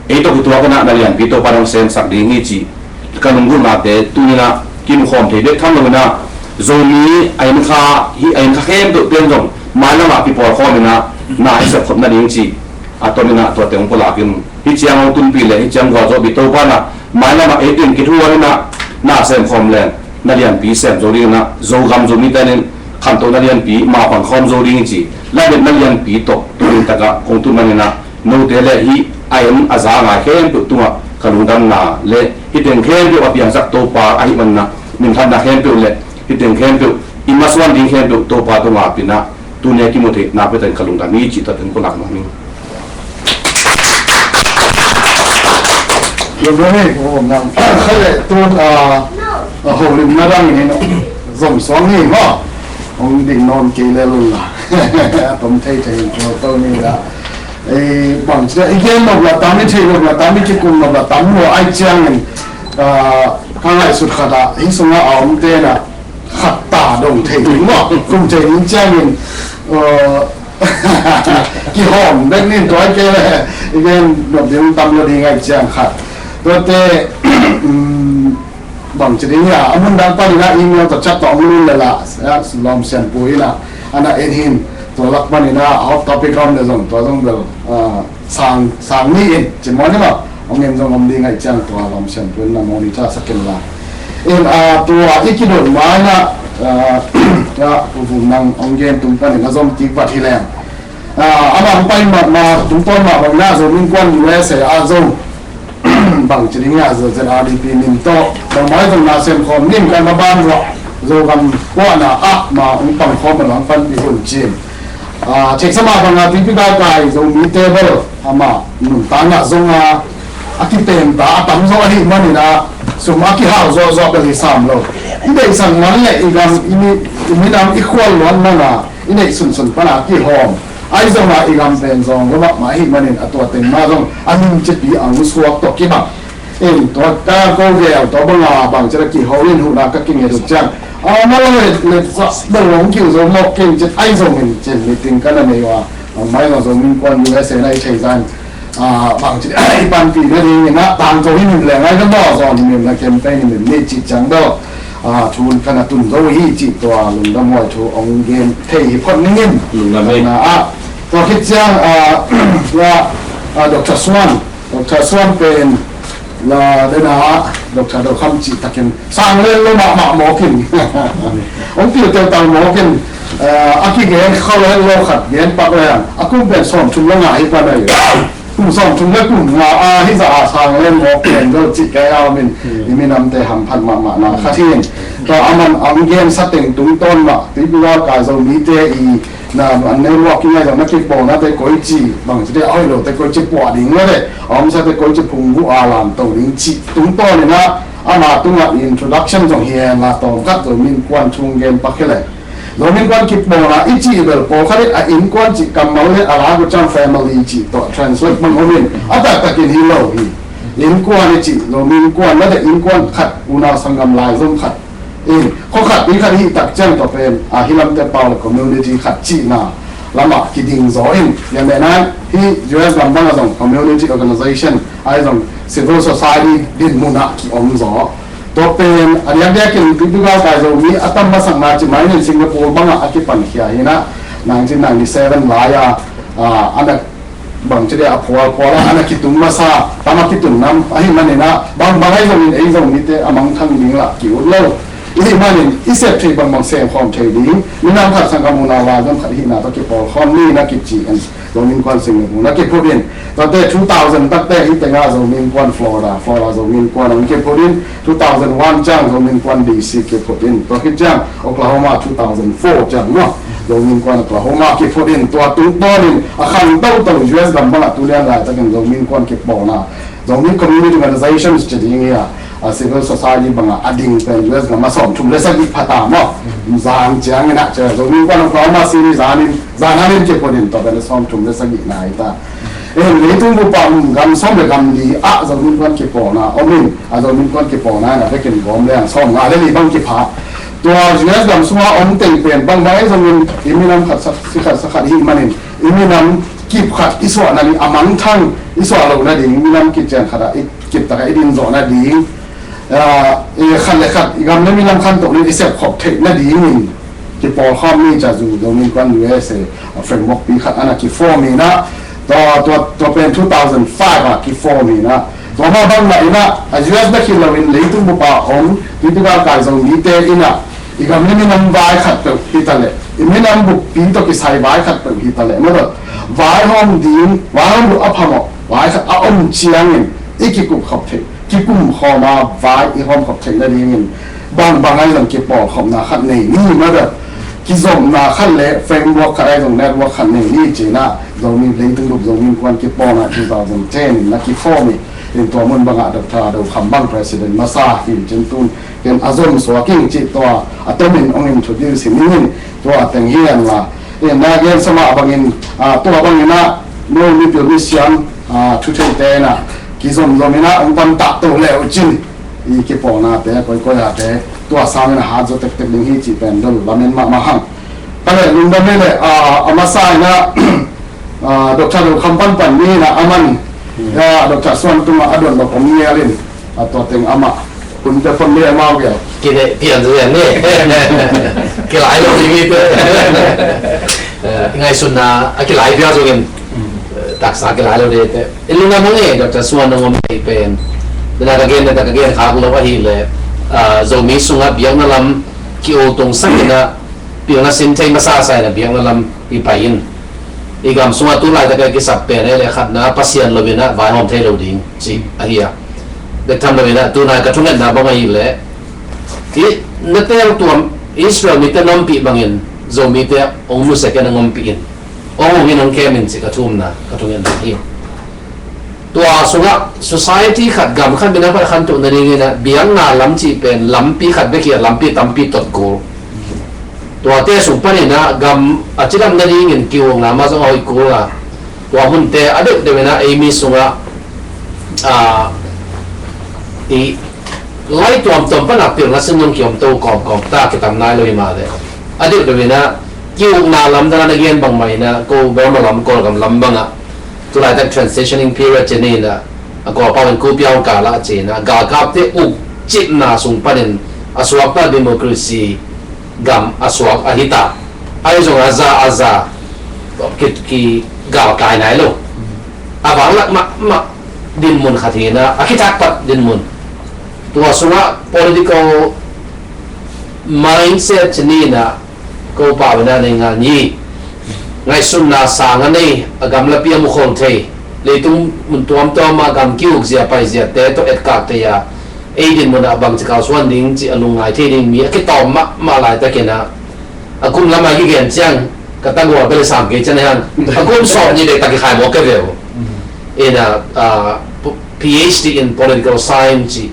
ei tawh kituak inah na lianpi Topa dong semsak ding hi ci ka lunggulhnate tuninah kimukhawm thei bek tham lo inah Zomi a innkha hi a innkha khempeuh pen zong mailamah kipawlkhawm inah na i sepkhop nading ci a tom inah tuate hong pulak in hih ciang hong tunpih le hih ciang gualzawhpih Topa inah mailamah ei teng kithuah inah na semkhawm leng na lianpi sem zo ding inah Zogam Zomite in khantohna lianpi mapang khawm zo ding hi ci lametna lianpi tawh tunintakah kong tun maninah note le hih a en a za ngai khempeuh tungah ka lungdamna le hih teng khempeuh a piangsak Topa ahih maninah minthanna khempeuh le hih teng khempeuh i masuan ding khempeuh Topa tungah pinah tuni a kimu theih nakpi takin ka lungdam hi cih takin pulak nuam hi. Lungdam hi, lungdam. Khaile tun a holimna dang in zom suang hi maw? Hong ding nawn kei le lungla a tom thei thei in tual to ni la. Ei bangci a i gen nop la tam i theih nop la tam i kikum nop la tam maw ai ciangin ka ngaihsut khat ah hih sungah a om tenah khat ta dong thei ding maw kum thei ding ciangin kihawm bek nin tuai kei le i gen nop ding tam lo ding ai ciang khat tuate bangci ding a a mun dang paninah email tawh chat tawh a mun un le lah lawm sianpu inah ana en hin tua lak paninah a hot topic a om le zong tua zong bel sang sang ni in ci maw ni maw hong en zong om ding ai ciang tua lawm sianpu inah monitor sak in la in a tua i kidon ma inah a puvum nang hong gen tung paninah zom kik vat hi leng amah hong pai mahmah tungtawn mah bang inah Zomi Innkuan U S A ah zong bangci ding ah Z R D P min tawh bangmah zong na semkhawm nim kan maban ruah Zogam kuahna ah mah hong pangkhawm a hong panpih hun cin theihsa mah bangah tuipi kaikai Zomite bel amah nuntakna zong a a kipenta a tamzaw ahih maninah sum a kihau zawhzawh bel hi sam lo i deihsak man le i gam i minam i khual luan mana i neih sunsun pana kihawm ahi zongah i gam pen zawng lo mahmah ahih manin a tua teng mah zong a ning cipi a hong suak tawh kibang in tua ka ko gel tua banga bangci la kiho in huhna ka kinget uh ciang a na lo le le sa bel hong kiu zo mawk keng cit ahi zongin cin meeting ka na nei uh a mai zong zo min kuan U S A na i thei zan bangci i panpih na ding inah tangko hi min leng ai ka maw zawn min na campaign hi min ni cih ciang bel a, thu kan a tun zo hi cih tua lungdam huai thu hong gen thei hi phot ning in. Lungdam hi. Na ah, tua khit ciang, a, la, a, Doctor Suan, Doctor Suan pen la dena ah, Doctor Do Kham cih takin sang len lo mahmah mawk in. Hong pil teutal mawk in, a, a kigen khol hen lo khat gen pak le hang a kum pen sawm thum lo nga hi pan a hi. Kum sawm thum le kum nga a hi zah a sang len mawk pen zo cih kei a om in, i minamte hamphat mahmah na khat hi in. Tua a man a hong gensa teng tungtawn mah, tuipi galkai Zomite i na, an networking a zong na kipawlnate koici, bangci te a hoih lote koici puah ding lo le, a omsate koici phungvuh a lamto ding cih tungtawn in ah, ama tungah introduction zong hi hen la tawm khat Zomi Innkuan thu hong gen pak hi leh. Zomi Innkuan kipawlna i cih bel pawlkhat in a innkuan cih kammal le a lak uh ciang family cih tawh translate bang om in a taktakin hi lo hi. Innkuan i cih Zomi Innkuan na te innkuan khat unau sanggam laizom khat in khua khat inn khat hih tak ciang tawh pen a hi lamte pau le community khat cihna lamah kiding zaw in, lian leh nan hi U S gam bangah zong community organization ahi zong civil society dinmun ah kiom zaw. Tua pen a diakdiakin tuipi galkai Zomi a tam masakna ci mai in Singapore bangah a kipankhia hi in ah, nineteen ninety seven lai-a, a, a na bangci dia a phualphual a, a na kitung masa, tam a kitung nam ahih manin ah, bangbang ahi zongin ei Zomite a mangthang ding lah ki-ut lo. Ahih manin i sep theih bangbang sem khawm thei ding, minam khat sanggam unau laizom khat hihna tawh kipawlkhawm ni na kici in, Zomi Innkuan Singapore na kiphut in. Tuate two thousand takte hih tengah Zomi Innkuan Florida, Florida Zomi Innkuan hong kiphut in, two thousand one ciang Zomi Innkuan D C kiphut in, tua khit ciang Oklahoma two thousand four ciang maw, Zomi Innkuan Oklahoma kiphut in, tua tungtawn in a khang toto U S gam bangah tulian laitakin Zomi Innkuan kipawlna, Zomi Community Organizations ci ding hi a, a civil society bangah a ding pen U S gam a sawm thum le sagih pha ta maw, zan ciangin ah ci a, Zomi Innkuan Oklahoma City zan in, zan han in kiphut in, tua pen a sawm thum le sagih na hi ta. Eh, leitung bup ah gam sawm le gam li ah Zomi Innkuan kipawlna om in, a Zomi Innkuan kipawlna in a vekin gawm leng sawm nga le li bang kipha. Tua U S gam sungah om teng pen bangbang ahi zongin i minam khat sa, si khat sa khat hih manin i minam kip khat i suah nading, a mangthang i suah loh nading, minam kician khat ah i kip takah i din zawh nading, ah, i khat le khat i gam le minam khantoh le i sepkhop theih nadingin kipawlkhawm ni ci a, zu Zomi Innkuan U S A, a, framework pi khat a na kiform hi in ah, tua, tua, tua pen two thousand five ah kiform hi in ah, tua mah bang mah in ah, a, U S bek hi loin leitung bup ah om tuipi galkai Zomite in ah, i gam le minam vai khat peuh hi ta leh, i minam buppi tawh kisai vai khat peuh hi ta leh, maw, vaihawm ding, vaihawm loh a phamawh vai khat a om ciangin i kikupkhop theih, kikumkhawm a vai i hawmkhop theih nadingin bangbang ahi zong kipawlkhopna khat nei ni, maw, kizopna khat le framework khat ahi zong network khat nei ni ci in ah, Zomi leitung bup Zomi Innkuan kipawlna two thousand ten in na kiform hi in, tua mun bangah Doctor Do Kham bang president masa hi in, cin tun ken a zom suak ing cih tua a tomin hong introduce hi ning in, tua teng hi hen la. In na gensa mah bangin, a, tua bangin ah no mipil misiam, a, thutheite in ah kizomzom in ah hong pan tah to le uh cin, i kipawlnate koikoi ate tua sangin a hat zaw tektek ding hi cih pen dol lamen mahmah hang. Ka le lungdam hi le, a, a masa in ah, a, Doctor Do Kham panpan ni in ah a man, a, Doctor Suan tungah a don lo om ngial in, a, tua teng amah hun te pon le amau gel. Kine pian zia ni. Kilai lo ding hi te. Eh, ngaihsutna a kilai pian zongin, eh, taksa kilai lo ding hi te. I lungdam hang e, Doctor Suan nong om thei pen. Dena ka gen, dena ka gen khak lo ahih leh, ah, Zomi sungah biakna lam ki-utungsak in ah, pilna sin thei masasa in ah biakna lam i pai in. I gam sungah tu laitak a kisap pen ahih leh khatna Pasian lo in ah vaihawm thei lo ding cih ahi a. Bek tham lo in ah tunai ka thungetna bang ahih leh, i na tel tuam Israel mite na ompih bangin Zomite hong nusia ken hong ompih in. Hong hong in hong kem in cih ka thumna, ka thungetna hi. Tua sungah society khat, gam khat, minam khat a khantoh nadingin ah biakna lam cih pen lampi khat bek hi a, lampi tampi tot kul. Tuate sung panin ah gam a cidam nadingin ki-ukna mah zong a hoih kul a, tua hunte a deuhdeuh in ah ei mi sungah, a, i lai tuamtuam pan a pilna sin zong kiom to kawmkawm ta, kitam nai lo hi mah leh. A deuhdeuh in ah ki-ukna lam dan a na gen bang mah in ah, ko Burma lam, Kawlgam lam bangah tu laitak transitioning period ci ni in ah, a Kawlpau in kupiau kal ah ci in ah, galkapte ukcipna sung panin a suakta democracy gam a suak a hita. Ahi zongah a za a za ki, ki galkai nai lo. A vanglak mahmah dinmun khat hi inah a kithak pat dinmun. Tua sungah political mindset ci ni inah ko pau inah nei ngan hi. Ngaihsutna sang a nei, a gamlapi a mukhol thei, leitung mun tuamtuam ah gam ki-uk zia pai ziate tawh etkak thei a, ei dinmun ah bangci kalsuan ding ci a lungngai thei ding mi a kitawm mahmah laitakin ah, a kum lam a kigen ciang ka tagual bel sam kei cian hang, a kum sawm ni dek tak kikhai mawk ka veu. Inah, ah, PhD in political science ci,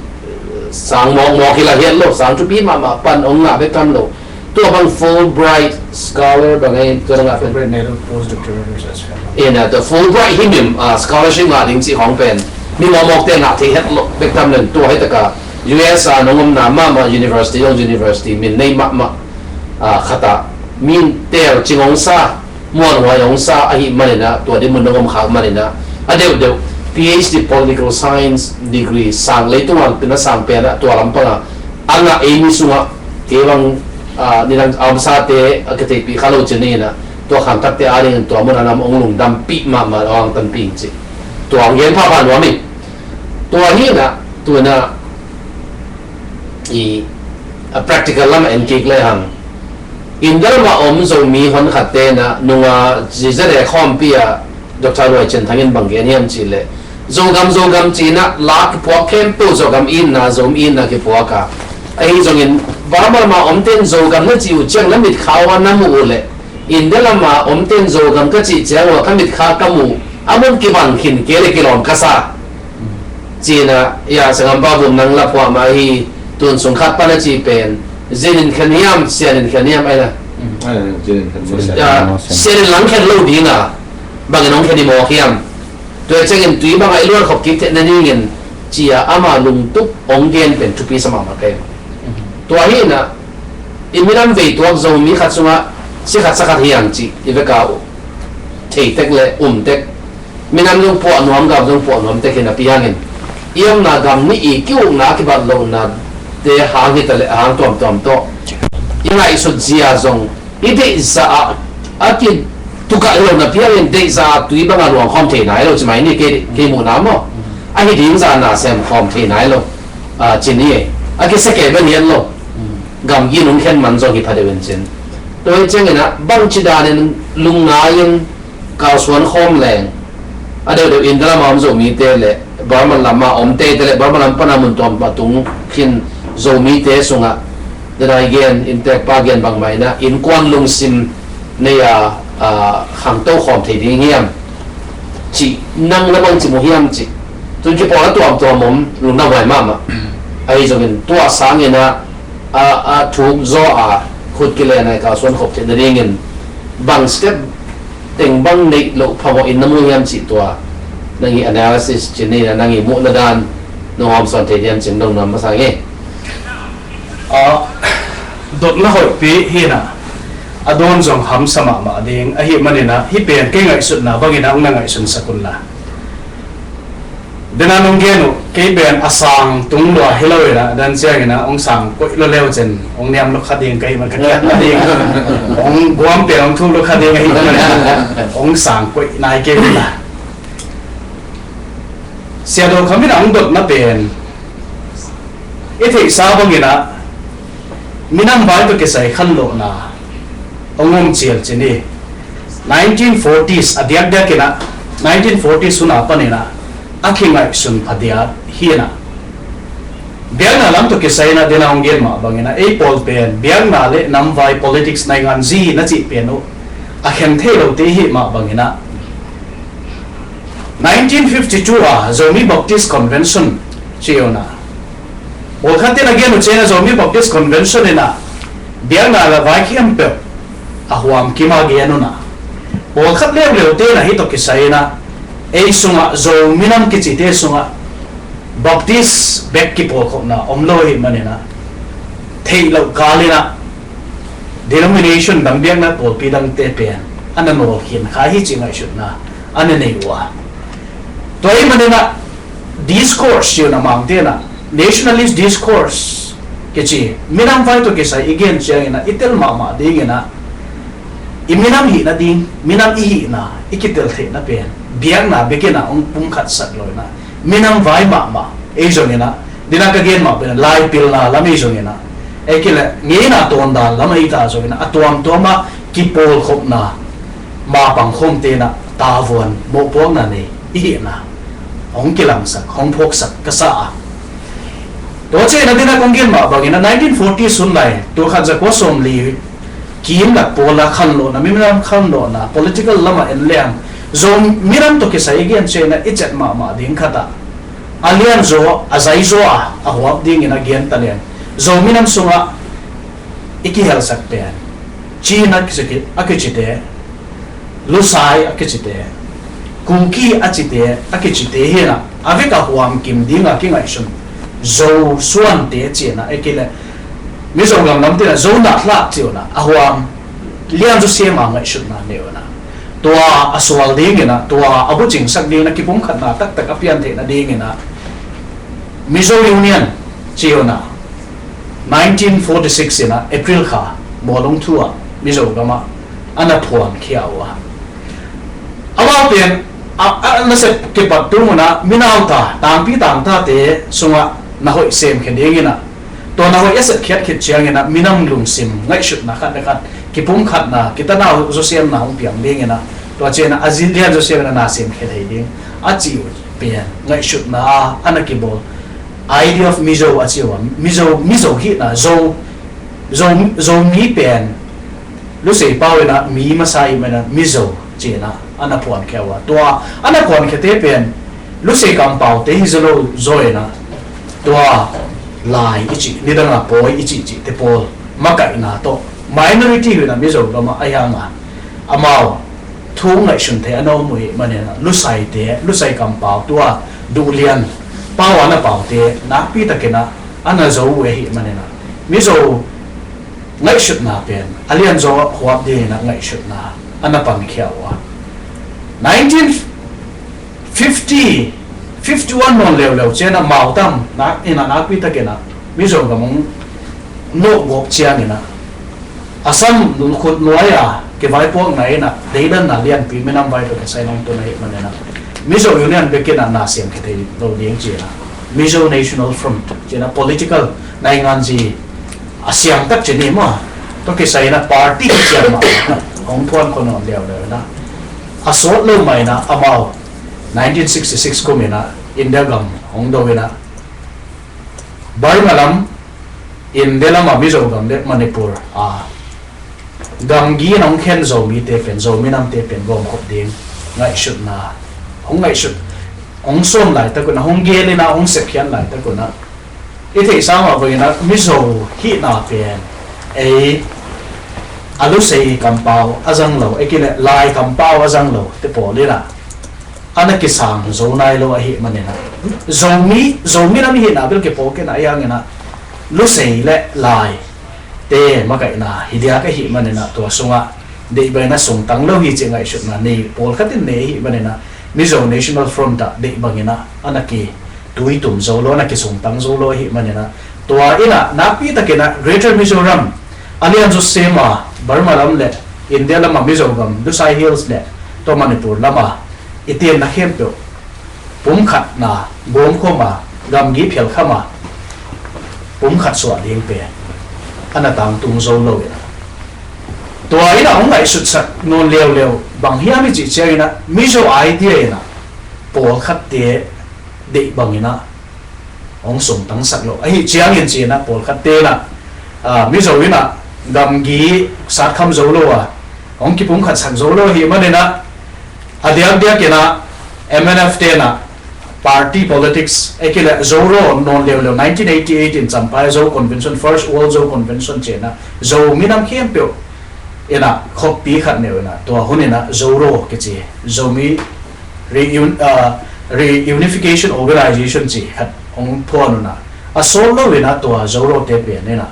sang mawkmawk hi la hiat lo, sang thupi mahmah pan ong ngah bek tham lo. Tua bang Fulbright scholar bang ei, tua ngah pen. Fulbright Nehru Postdoctoral Research Fellow. Inah, tua Fulbright himhim, ah, scholarship ngah ding ci hong pen mi mawkmawkte ngah thei het lo bek tham len, tua hi taka U S a nong omna mahmah university, zong university min nei mahmah, ah, khat ah min tel cing ong sa, muanhuai ong sa ahih maninah, tua dinmun nong om khak maninah, a deuhdeuh PhD political science degree sang, leitung a pina sang penah tua lampangah a ngah ei mi sungah kei bang, ah, nidang a omsate a kitheihpih kha lo ci ni inah, tua khangthakte adingin tua mun a nam ong lungdampih mahmah, ong angtanpih ci. Tua ong gen phapha nuam hi. Tua hi inah, tu inah i, a practical lam a en kik le hang. India lam a om Zomi honkhatte inah nunga zizade khawmpi ah Doctor Luai Cin Thang in bang gen hiam cih leh, Zogam, Zogam ci inah la kipuak khempeuh, Zogam itna, Zomi itna kipuak a. Ahi zongin Burma lam a omte in Zogam na ci uh ciang na mitkha uh a na muh uh leh, India lam a omte in Zogam ka cih ciang uh a ka mitkha ka muh, a mun kibang khin kei le kilawm ka sa. Ci inah, ya, sangam pa bum nang la phuah mah hi, tun sung khat pan a ci pen, zin in khen hiam, sian in khen hiam, ai na. Mm. Ai, zin in khen hiam. Ya, sian in lang khen lo ding a, bang in hong khen i mawk hiam. Tua ciangin tui bangah i luan khop kik theih nadingin, ci a ama lungtup hong gen pen thupi sa mahmah kei. Mm. Tua hi inah, i minam vei tuak Zomi khat sungah si khat sa khat hi hang cih i vek a thei tek le um tek. Minam zong puah nuam, gam zong puah nuam tek hi napi hangin, i omna gam nih i ki-ukna, a kibat lohna te hang hita le a hang tuamtuam tawh i ngaihsut zia zong i deihzah ah a kitukah hi lo napi hangin, deihzah ah tui bangah luang khawm thei nai lo ci mai ni, kei, kei muhna maw. A hi ding zah na sem khawm thei nai lo, ah, ci ni. A kisia kei bel hian lo. Gamgi nung khen man zong hi pha deuh in cin. Tua hi ciangin ah bangci danin lungngai in kalsuan khawm leng, a deuhdeuh India lam a om Zomite le Burma lam a omte te le Burma lam pana mun tuam a tung khin Zomite sungah, denai gen, inntekpa gen bangmah inah innkuan lungsim nei a, a, khangto khawm thei ding hiam cih, nang na bangci mu hiam cih. Tun kipawl a tuamtuam om, lungdam huai mahmah. Ahi zongin tua sangin ah, a, a thuk zaw a khut kilen a i kalsuan khop theih nadingin bang step teng bang neih loh phamawh in na mu hiam cih, tua nang i analysis cih ni, nang i muhna dan nong hawmsawn thei diam cih dong nuam masa nge. A, dotna hoihpi hi inah, a dawn zong hamsa mahmah ding ahih manin ah, hih pen kei ngaihsutna bangin ah hong na ngaihsun sak un la. Dena nong gen uh, kei pen a sang tung lua hi lo inah, dan ciangin ah hong sang koih lo leu cin hong niam lo kha ding ka hih man, ka kiatna ding. Hong guam pen hong thuk lo kha ding ahih man, hong sang koih nai kei un la. Sia Do Kham in ah hong dotna pen i theihsa bangin ah minam vai tawh kisai khanlawhna hong om cial cin hi. Nineteen forties a diakdiak inah, nineteen forties hun a panin ah a kingaihsun phadiak hi inah, biakna lam tawh kisai inah, dena hong gen mah bangin ah, ei pawl pen biakna le namvai, politics, naingan zi na cih pen uh a khen thei lote i hih mah bangin ah, nineteen fifty-two a Zomi Baptist Convention ci uh inah, pawlkhat in a gen uh ciangin ah Zomi Baptist Convention inah biakna le vai khempeuh a huam kim a gen uh inah, pawlkhat leuleute inah hih tawh kisai inah, ei sungah Zo minam kicite sungah Baptist bek kipawlkhopna om lo ahih manin ah, theih loh kal inah denomination dang, biakna pawlpi dangte pen a na nawlkhin kha hi cih ngaihsutna a na nei uh a. Tua ahih manin ah discourse ci uh inah, Mangte inah nationalist discourse, I ci, minam vai tawh kisai i gen ciangin ah i tel mahmah dingin ah, i minam hihna ding, minam i hihna i kitel theihna pen biakna bekin ah hong pumkhatsak lo in ah, minam vai mahmah ei zongin ah, dina ka gen mah pen lai pilna lam ei zongin ah, ei kileh ngeina tawndan lam ei ta zongin ah, a tuamtuam ah kipawlkhopna, mapang khawmte in ah tavuan mawhpuakna nei i hihna hong kilangsak, hong phawksak ka sa a. Tua ciangin ah dina kong gen mah bangin ah nineteen forty sun lai, tul khat za kua sawmli kim lak pawl ah khanlawhna, minam khanlawhna, political lam ah en leng, Zo minam tawh kisai i gen ciangin ah i cet mahmah ding khat ah, a lianzaw, a zaizaw a, a huap dingin a gen ta leng, Zo minam sungah i kihelsak pen Chin a kici, a kicite, Lusai a kicite, Kuki a cite, a kicite hi in ah, a vek a huam kim ding a kingaihsun Zo suante ci in ah, ei kileh Mizo gam lamte in ah Zo nathlak ci un ah, a huam lianzaw siam a ngaihsutna nei un ah, tua a sual dingin ah, tua a bucingsak dingin ah kipumkhatna taktak a pian theihna dingin ah Mizo Union ci un ah, nineteen forty six in ah April kha, Mawlung thu ah, Mizo gam ah a na phuankhia uh a. Amau pen a, a nasep kipat tung un ah, minauta, tangpi tangtate sungah na hoih semkhia dingin ah, tua na hoih a sepkhiat khit ciangin ah minam lungsim ngaihsutna khat le khat, kipumkhatna, kitanau zawsiamna hong piang dingin ah, tua ciangin ah a zi lianzaw siam in ah na semkhia thei ding a cih uh pen ngaihsutna a, a na kibawl, idea of Mizo a ci uh a, Mizo, Mizo hihna, Zo, Zo, Zomi pen Lusei pau in ah mi masa i hih manin ah Mizo ci in ah a na phuankhia uh a. Tua a na phuankhiate pen Lusei kampaute hi zaw lo zaw in ah, tua Lai i cih, nidang a Pawi i cihcihte pawl makaihna tawh, minority hi in ah Mizo gam ah, ahi hang a amau thu ngaihsun thei a na om uh i hih manin ah, Lusaite, Lusai kampau, tua Duhlian pau a na paute nakpi takin ah a na zo uh i hih manin ah, Mizo ngaihsutna pen a lianzaw huap dingin ah ngaihsutna a na pankhia uh a. Nineteen fifty, fifty one nawn leuleu ciangin ah, mautam nak in ah, nakpi takin ah Mizo gam hong nawh gawp ciangin ah, Assam khut nuai a kivaipuakna in ah deidanna lianpi minam vai tawh kisai hong tun ahih manin ah, Mizo Union bekin ah na semkhia thei lo ding ci in ah, Mizo National Front ci in ah political, nainganzi a siangtak ci ni maw, tua kisai in ah party kician mah hong phuankhia nawn leuleu in ah, a sawt lo mah in ah amau nineteen sixty six kum in ah India gam hong do in ah, Burma lam, India lam ah Mizo gam le Manipur a gamgi in hong khen Zomite pen, Zo minamte pen gawmkhop ding ngaihsutna hong ngaihsut, hong sawm laitak un ah, hong gen in ah, hong sepkhiat laitak un ah, i theihsa mah bangin ah Mizo hihna pen ei a Lusei kampau a zang lo, ei kileh Lai kampau a zang lote pawl in ah a na kisang zo nai lo ahih manin ah, Zomi, Zomi nam i hihna bel kiphawk in ah, ahi hangin ah Lusei le Laite makaihna hi diak ahih manin ah, tua sungah deih bangin ah sungtang lo hi cih ngaihsutna nei, pawlkhat in nei ahih manin ah, Mizo National Front ah deih bangin ah a na kituitum zo lo, a na kisungtang zo lo ahih manin ah, tua in ah nakpi takin ah Greater Mizoram a lianzaw sem a, Burma lam le India lam ah Mizo gam, Lusai Hills le tua Manipur lam ah i tenna khempeuh pumkhatna, gawmkhawm a, gamgi phialkham a, pumkhat suah ding pen a na tangtung zo lo in ah, tua in ah hong ngaihsutsak nawn leuleu bang hiam i cih ciangin ah, Mizo idea in ah pawlkhatte deih bangin ah hong sungtangsak lo ahih ciangin ci in ah, pawlkhatte in ah, ah, Mizo in ah gamgi satkham zo lo a, hong kipumkhatsak zo lo ahih manin ah, a diakdiak in ah M N F te in ah party politics, ei kileh Zoraw nawn leuleu, nineteen eighty eight in Champhai Zo Convention, First World Zo Convention ci in ah, Zo minam khempeuh in ah khoppi khat nei uh in ah, tua hun in ah Zoraw kici, Zomi reun-, ah, Reunification Organization ci khat hong phuan un ah, a sawt lo in ah tua Zorawte pen in ah,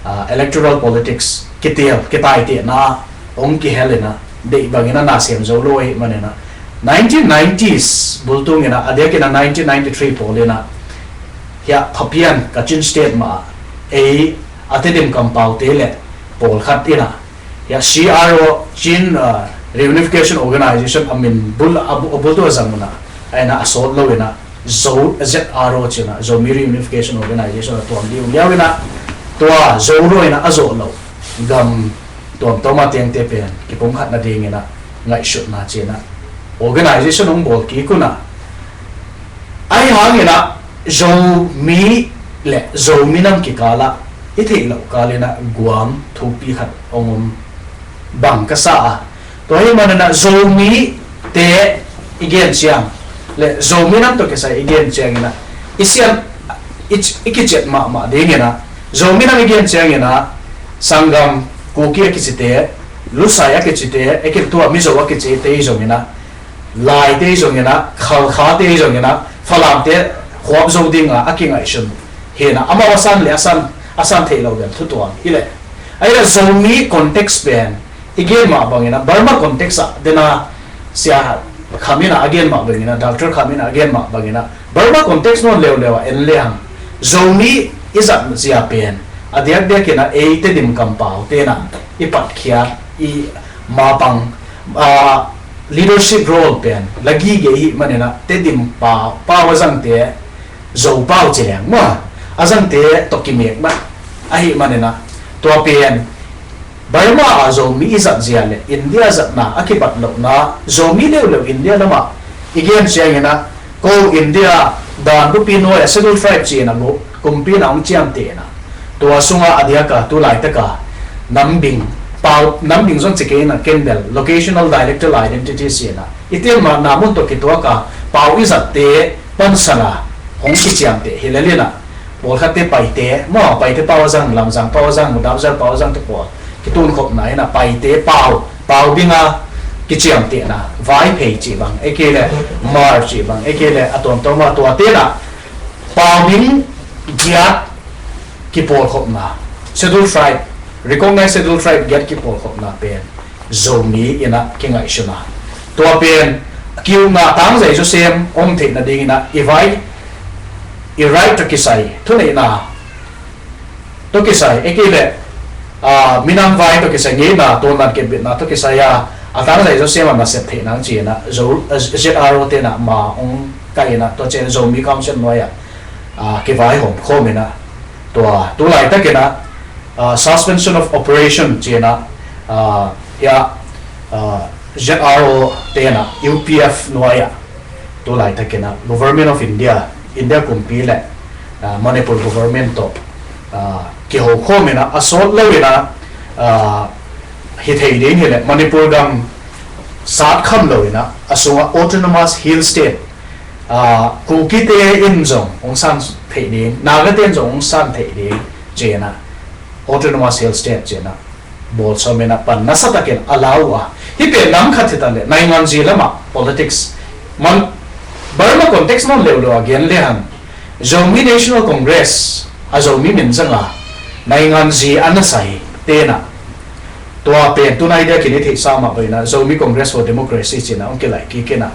ah, electoral politics kitel, kitaitehna hong kihel in ah, deih bangin ah na sem zo lo ahih manin ah, nineteen nineties bul tung in ah, a diakin ah nineteen ninety-three pawl in ah, hiah Phapian, Kachin State mah ah ei a Tedim kampaute le pawlkhat in ah, ya, C R O, Chin, ah, Reunification Organization a min bul, a bu-, a bultu a zang un ah, a in ah a sawt lo in ah, Zo, Z R O ci in ah, Zomi Reunification Organization a tuam liuliau in ah, tua Zoro in ah a zawh loh gam tuamtuam a tengte pen kipumkhat nading in ah ngaihsutna ci in ah organization hong bawl kik un ah, ahi hang in ah Zomi le Zo minam kikal ah i theih loh kal in ah guam thupi khat hong om bang ka sa a. Tua ahih man in ah Zomite i gen ciang le Zo minam tawh kisai i gen ciang in ah i siam, i, i kiciat mahmah ding in ah, Zo minam i gen ciang in ah sanggam Kuki a kicite, Lusai a kicite, ei kei leh tua Mizo a kicite hi zong in ah, Laite hi zong in ah, Khalkhate hi zong in ah, Falamte khuap zo ding a a kingaihsun hi in ah, amau a san le a san, a san theih loh bel thu tuam hi leh. Ahi leh Zomi context pen i gen mah bang in ah, Burma context ah den a, Sia Kham in ah a gen mah bang in ah, Doctor Kham in ah a gen mah bang in ah, Burma context nawn leuleu ah en lehang, Zomi i zat zia pen a diakdiak in ah ei Tedim kampaute in ah i patkhiat, i mapang, ah, leadership role pen la gige ahih man in ah Tedim pau, pau a zangte, Zo pau ci leng maw, a zangte tawh kimek mah ahih man in ah, tua pen Burma ah Zomi i zat zia le India zatna a kibat lohna, Zomi leuleu India lam ah i gen ciang in ah, ko India dan bupi nuai ah Scheduled Tribe ci in ah lo kumpi in ah hong ciamteh in ah, tua sung ah a diak a tu laitak a Nambing, pau, Nambing zong ci kei in ah, ken bel locational dialectal identity ci in ah i teng mah na mun tawh kituak a pau i zatte pansan a hong kiciamteh hi lel in ah, pawlkhatte Paite maw, Paite pau a zang, Lamzang pau a zang, Mudapzar pau a zang te pawl kitunkhopna in ah Paite pau, pau ding a kiciamtehna, Vaiphei cih bang, ei kei leh Hmar cih bang, ei kei leh a tuamtuam a tuate in ah pau ding giat kipawlkhopna, Scheduled Tribe, recognized Scheduled Tribe giat kipawlkhopna pen Zomi in ah kingaihsun a, tua pen ki-ukna tangzai zawsem om theih nading in ah i vai, i right tawh kisai, thuneihna tawh kisai, ei kei leh, ah, minam vai tawh kisai, ngeina, tuandan kepbitna tawh kisai a, a tangzai zawsem a nasep theih nang ci in ah, Zo, ah, Z R O te in ah ma hong kai in ah, tua ciang Zomi Council nuai ah, ah, kivaihawm khawm in ah, tua tu laitak in ah, ah, Suspension of Operation ci in ah, ah, ya, ah, Z R O te in ah U P F nuai ah, tu laitak in ah Government of India, India kumpi le, ah, Manipur government tawh, ah, kiho khawm in ah, a sawt lo in ah, ah, hi thei ding hi leh Manipur gam sat kham lo in ah, a sung ah Autonomous Hill State, ah, Kukite in zong hong san theih ding, Nagate in zong hong san theih ding ci in ah, Autonomous Hill State ci in ah bawl sawm in ah pan nasa takin a la uh a. Hih pen lam khat hi ta leh nainganzi lam ah politics, man, Burma context nawn leuleu a gen lehang, Zomi National Congress, a Zomi min zang a nainganzi a na saite in ah, tua pen tu nai diakin i theihsa mah bang in ah Zomi Congress for Democracy ci in ah hong kilaih kik in ah,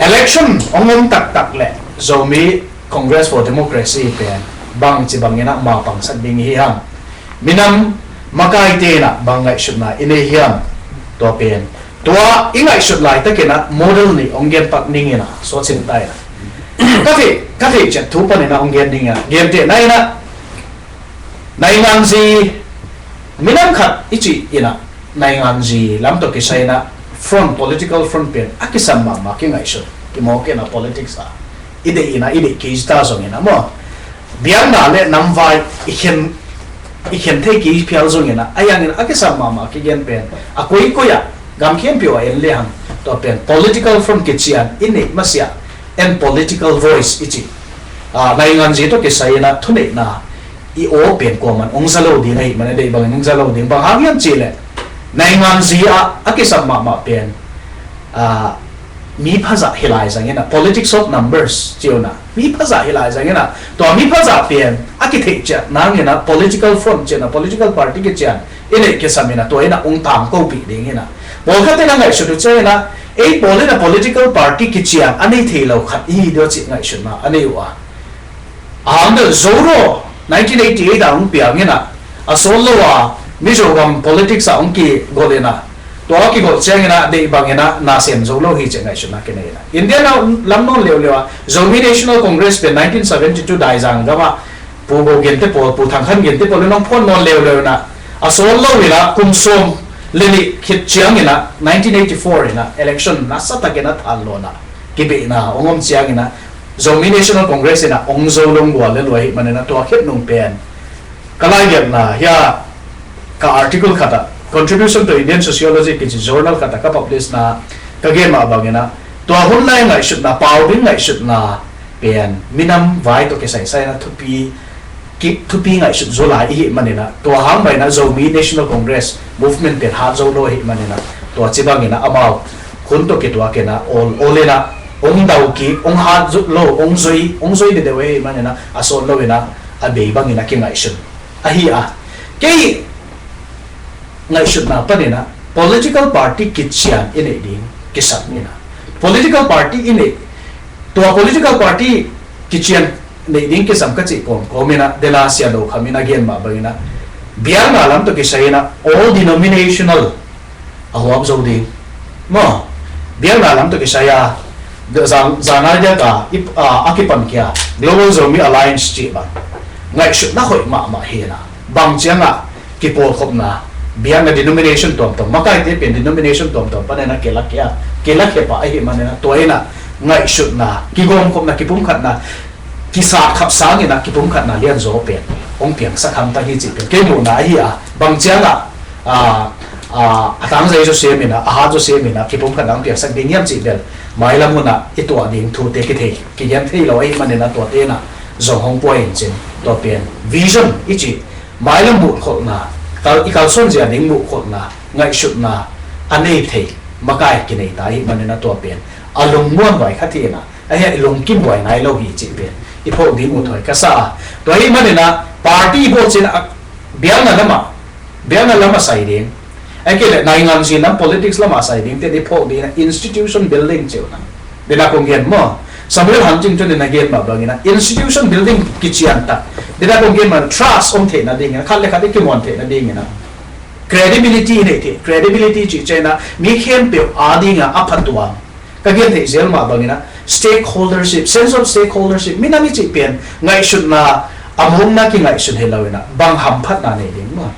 election hong om taktak leh Zomi Congress for Democracy pen bangci bang in ah mapangsak ding i hi hiam? Minam makaite in ah bang ngaihsutna i nei hiam? Tua pen, tua i ngaihsut laitak in ah model nih hong gen pak ning in ah, sawt sin ta in ah, ka theih, ka theih ciat thu pan in ah hong gen ning in ah, gentehna in ah, nainganzi, minam khat i cih in ah, nainganzi lam tawh kisai in ah front, political front pen a kisam mahmah, kingaihsut, i mawk in ah politics ah i deih in ah, i deih kei ta zong in ah maw, biakna le namvai i khen, i khen thei kei phial zong in ah, a hiang in a kisam mahmah kigen pen a koikoi ah, gam khempeuh ah en lehang, tua pen political front kician i neih masiah, en political voice i cih, ah, nainganzi tawh kisai in ah thuneihna i aw pen kuaman hong za lo ding ahih man a, deih bangin hong za lo ding. Bang hang hiam cih leh nainganzi ah a kisam mahmah pen, ah, mi phazah hi lai zang in ah, politics of numbers ci uh in ah, mi phazah hi lai zang in ah, tua mi phazah pen a kitheih ciat nang in ah political front ci in ah, political party kician i neih kisam in ah, tua in ah hong tangkopih ding in ah, pawlkhat in ah ngaihsut uh ciang in ah, ei pawl in ah political party kician a nei thei lo khat i hi diam cih ngaihsutna a nei uh a. A hang bel Zoro nineteen eighty eight ah hong piang in ah, a sawt lo a Mizo gam politics ah hong kigolh in ah, tua a kigolh ciangin ah deih bangin ah na sem zo lo hi cih ngaihsutna kinei in ah, India lam nawn leuleu a Zomi National Congress pen nineteen seventy two Daizang gam ah Pu Go Ginte pawl, Pu Thang Khan Ginte pawl in hong phuan nawn leuleu in ah, a sawt lo in ah kum sawm le nih khit ciangin ah nineteen eighty four in ah election nasa takin a than lo in ah, kibehna hong om ciangin ah Zomi National Congress in ah hong zo lo, hong gual le lua ahih manin ah tua khit nung pen ka laigelhna hi a, ka article khat ah, Contribution to Indian Sociology kici journal khat ah ka publish na, ka gen mah bangin ah, tua hun lai ngaihsutna, Pau Bing ngaihsutna pen minam vai tawh kisaisai in ah thupi ki, thupi ngaihsut zaw lai i hih manin ah, tua hang bangin ah Zomi National Congress movement pen hat zo lo ahih manin ah, tua ci bangin ah amau hun tawh kituak in ah awl, awl in ah hong dau kik, hong hat zo lo, hong zoi, hong zoi deuhdeuh ahih manin ah a sawt lo in ah a bei bangin ah kingaihsun ahi a. Kei ngaihsutna panin ah political party kician i neih ding kisam in ah, political party i neih, tua political party kician neih ding kisam ka cih kawmkawm in ah, dena Sia Do Kham in a gen mah bangin ah, biakna lam tawh kisai in ah all denominational a huap zo ding maw, biakna lam tawh kisai a, zan, zan a diak a, a kipan kia Global Zomi Alliance cih bang ngaihsutna hoih mahmah hi in ah, bang ciang ah kipawlkhopna, biakna denomination tuamtuam, makaite pen denomination tuamtuam panin ah kilakhia, kilakhia pah ahih manin ah, tua in ah ngaihsutna, kigawmkhopna, kipumkhatna, kisat khap sangin ah kipumkhatna lianzaw pen hong piangsak hamtang hi cih pen kei muhna ahi a, bang ciang ah a, a, a tangzai zawsem in ah, a hat zawsem in ah kipumkhatna hong piangsak ding hiam cih bel mailam hun ah i tuah ding thute kithei, kigen thei lo ahih manin ah, tuate in ah zong hong pua in cin, tua pen vision i cih, mailam muhkholhna, kal, i kalsuan zia ding muhkholhna, ngaihsutna a nei thei makai kinei ta ahih manin ah, tua pen a lungmuan vai khat hi in ah, a hia i lungkim buai nai lo hi cih pen i phawk ding uthuai ka sa a. Tua ahih manin ah party i bawl cin ah biakna lam ah, biakna lam ah sai ding, ahih kei leh naingan zin lam, politics lam ah sai dingte i phawk ding ah institution building ci uh na, dena kong gen maw, Samuel Huntington in a gen mah bangin ah institution building kician tak, dena kong gen mah trust om theihna dingin ah, khat le khat i kimuan theihna dingin ah credibility i neih theih, credibility cih ciang ah mi khempeuh a ding ah a phatuam, ka gen theih zel mah bangin ah stakeholdership, sense of stakeholdership, minam i cih pen ngaihsutna, a mawkna kingaihsun hi lo in ah bang hamphatna nei ding maw,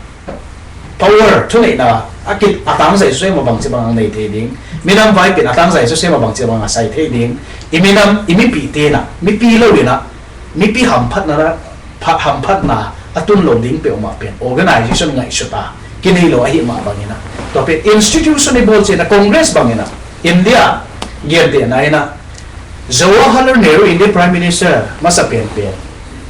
power, thuneihna, a ki, a tangzai zawsem ah bangci bang a nei thei ding, minam vai pen a tangzai zawsem ah bangci bang a sai thei ding, i minam, i mipite in ah, mipi lo in ah, mipi hamphatna, pha, hamphatna a tun lo ding peuhmah pen organization ngaihsut a kinei lo ahih mah bangin ah, tua pen institution i bawl cin ah, Congress bangin ah, India gentehna in ah, Jawaharlal Nehru India Prime Minister masa pen pen,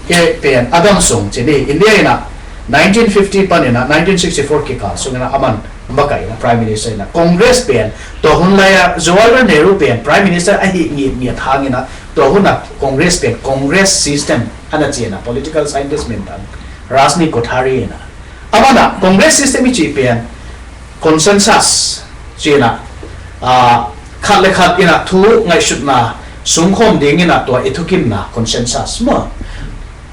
kei pen a gam sung cin hi, India in ah nineteen fifty panin ah nineteen sixty four kikal sungin ah aman makaihna Prime Minister in ah, Congress pen tua hun lai ah Jawaharlal Nehru pen Prime Minister ahih ngitngiat hangin ah, tua hun ah Congress pen Congress system a na cian ah, political scientist minthang Rajneesh Kothari in ah, aman ah Congress system i cih pen consensus cih in ah, ah, khat le khat in ah thu ngaihsutna sungkhawm dingin ah tua i thukimna consensus maw,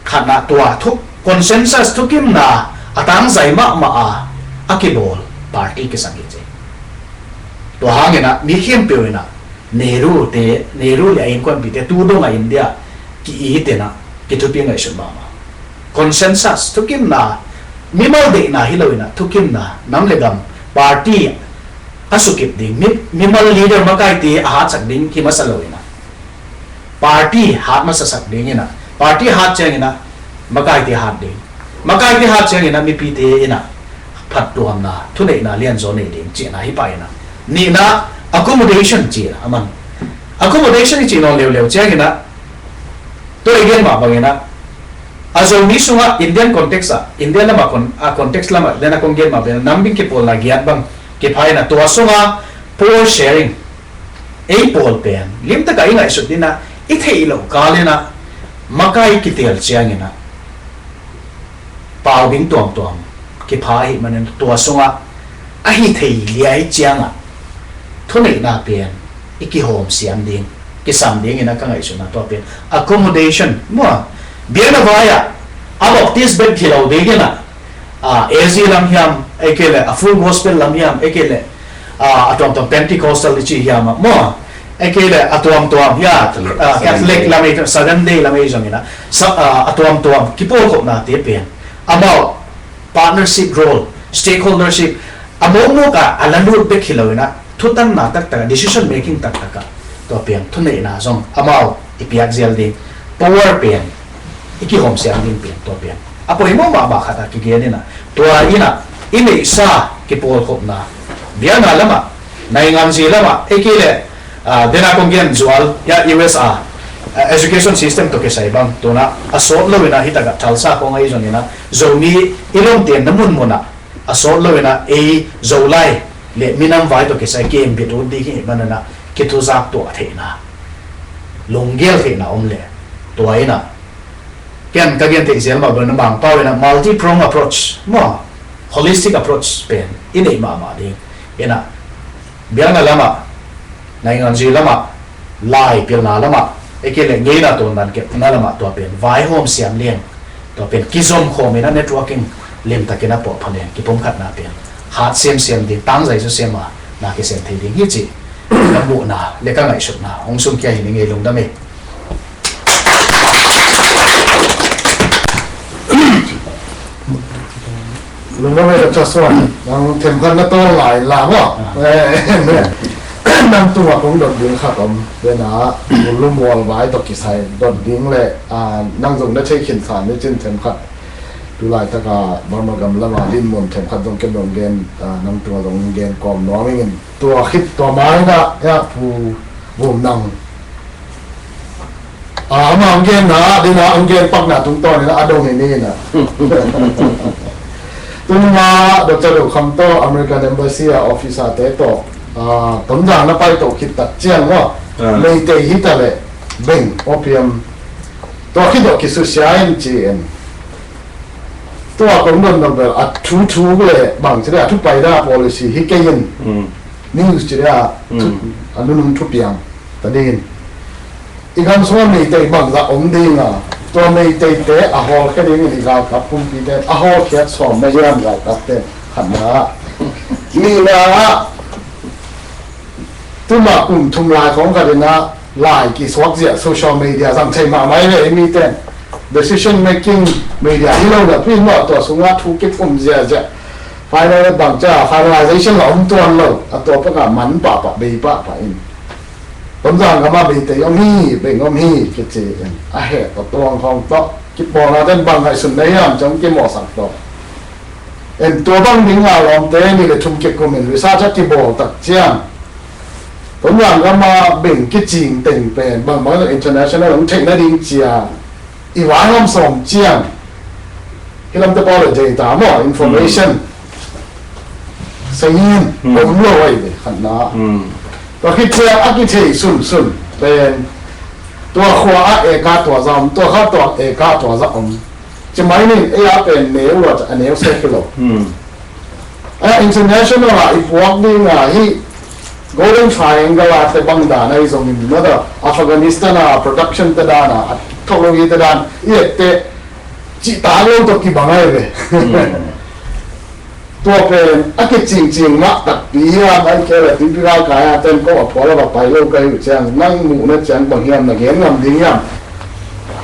khatna tua thu, consensus thukimna a tangzai mahmah a, a kibawl party kisam hi ci. Tua hangin ah mi khempeuh in ah Nehru te, Nehru le a innkuanpihte tu dong a India ki-it in ah kithupi ngaihsut mahmah. Consensus, thukimna, mimal deihna hi lo in ah thukimna, nam le gam, party a sukip ding, mi, mimal leader makaite a hatsak ding hi masa lo in ah party hat masasak ding in ah, party hat ciangin ah makaite hat ding, makaite hat ciangin ah mipite in ah phattuamna, thuneihna lianzaw nei ding cihna hi pah in ah. Nihna, accommodation cihna aman. Accommodation i cih nawn leuleu ciangin ah, tua i gen mah bangin ah, a Zomi sungah Indian context ah, India lamah con, a context lamah, dena kong gen mah bangin ah, nam ding kipawlna giat bang kipha in ah, tua sungah power sharing, ei pawl pen limtak ah i ngaihsut ding ah, i theih loh kal in ah makai kitel ciangin ah pau ding tuamtuam kipha ahih manin tua sungah a hi thei liai ciangah thuneihna pen i kihawm siam ding, kisam dingin a ka ngaihsutna tua pen accommodation maw, biakna vai-ah A Baptist bek hi lo ding in ah, ah, A Z lam hiam, ei kei leh a Full Gospel lam hiam, ei kei leh, ah, a tuamtuam Pentecostal i cih hiam ah maw, ei kei leh a tuamtuam hiam, ah, Catholic lam ei, Seventh Day lam ei zong in ah, sa-, ah, a tuamtuam kipawlkhopnate pen amau partnership role, stakeholdership, a mawkmawk ah a la lut bek hi lo in ah, thutanna taktak ah, decision making taktak ah, tua pen thuneihna zong amau i piak zial ding, power pen i kihawmsiam ding pen, tua pen a poimawh mahmah khat ah kigen in ah, tua in ah i neihsa kipawlkhopna, biakna lam ah, nainganzi lam ah, ei kei leh, ah, den a kong gen zual, ya, U S A, ah, education system tawh kisai bang, tu-in ah a sawt lo in ah, hi tak ah Tulsa khawng ahi zong in ah, Zomi i lawmte na munmun ah, a sawt lo in ah, ei Zolai leh minam vai tawh kisai kembit ut ding hi manin ah, kithuzak tuah theihna, lunggel theihna om leh, tua in ah, ken ka gen theih zial mah bangin ah, Mangpau in ah multi-prong approach maw, holistic approach pen i neih mahmah ding in ah, biakna lam ah, nainganzi lam ah, lai pilna lam ah, ei kei leh ngeina tuandan kepna lam ah, tua pen vaihawm siam leng, tua pen kizom khawm in ah, networking limtak in ah puahpha leng, kipumkhatna pen hat siamsiam ding, tangzai zaw siam a na kisem thei ding hi cih ka muhna leh ka ngaihsutna hong sungkhia hi ing ei. Lungdam ei. Lungdam ei, Doctor Suan. Nang themkhat na tawl lai la maw. Ah. Eh, nang tungah kong dot ding khat om. Tua in ah, Lumual vai tawh kisai dot ding leh, ah, nang zong na thei khinsa ni cin themkhat. Tu laitak ah Burma gam lam ah dinmun themkhat zong ken dong gen, ah, nang tungah zong gen kawm nuam ing in. Tua khit tua mai in ah, ya, Pu Vum Nang. Ah, amah hong genna, ding ah, hong gen pakna tungtawn in ah, a dong hi ni in ah. Tun in ah, Doctor Do Kham tawh, American Embassy ah, officer te tawh, ah, Tonzang na pai to khit tak ciang maw. Ah. Meitei hi ta leh, beng, opium. Tua khit tawh kisusia in ci in. Tua kong dot nop bel, a thu thu leh bang ci leh, a thu paida policy hi kei in. Mm. News ci leh, a thu, mm, a nunung thupiang ta ding in. I gam sung ah Meitei bangzah om ding a, tua Meiteite a hawlkhia ding in i galkap kumpite a hawlkhiat sawm na hiam, galkapte, khatna. Nihna ah, tuma kum thum lai khawng khat in ah, lai kisuak ziah, social media zang thei mahmah hi ve, mite decision making media hi lo napi in maw, tua sungah thu kiphum ziahziah, final bang cia, finalization la om tuan lo, a tua pakah man pahpah, bei pahpah in. Tonzang gam ah Meitei om hi, beng om hi, kici in. A heh tawh tuang khawng tawh kipawlna ten bang ngaihsun na hiam ci-in kimawhsak tawh. En, tua bang ding a lawmte nih leh thum kikum in research a kibawl tak ciang, Tonzang gam ah beng kicing teng pen bangbang international hong theih nading cia i vaihawm sawm ciang, hih lamte pau leh data maw, information, mm, sengin, mm, om lo ahi ve, khatna. Mm. Tua khit ciang a kithei sunsun pen, tua khua ah eka tua za om, tua kha tua eka tua za om. Ci mai ning, ei a pen neu a, a neu sek hi lo. Hmm. A international ah i puak ding a, hih Golden Triangle ah te bang dan ahi zongin, mada Afghanistan ah production te dan a, a thok lo hi te dan, i et te, cihtak lo tawh kibang ahi ve. Hmm. Tua pen a kicingcing mah takpi hiam, ahih kei leh tuipi galkai ah ten ko a phual a va pai lo ka hi uh ciang, nang muhna ciang bang hiam na gen ngam ding hiam?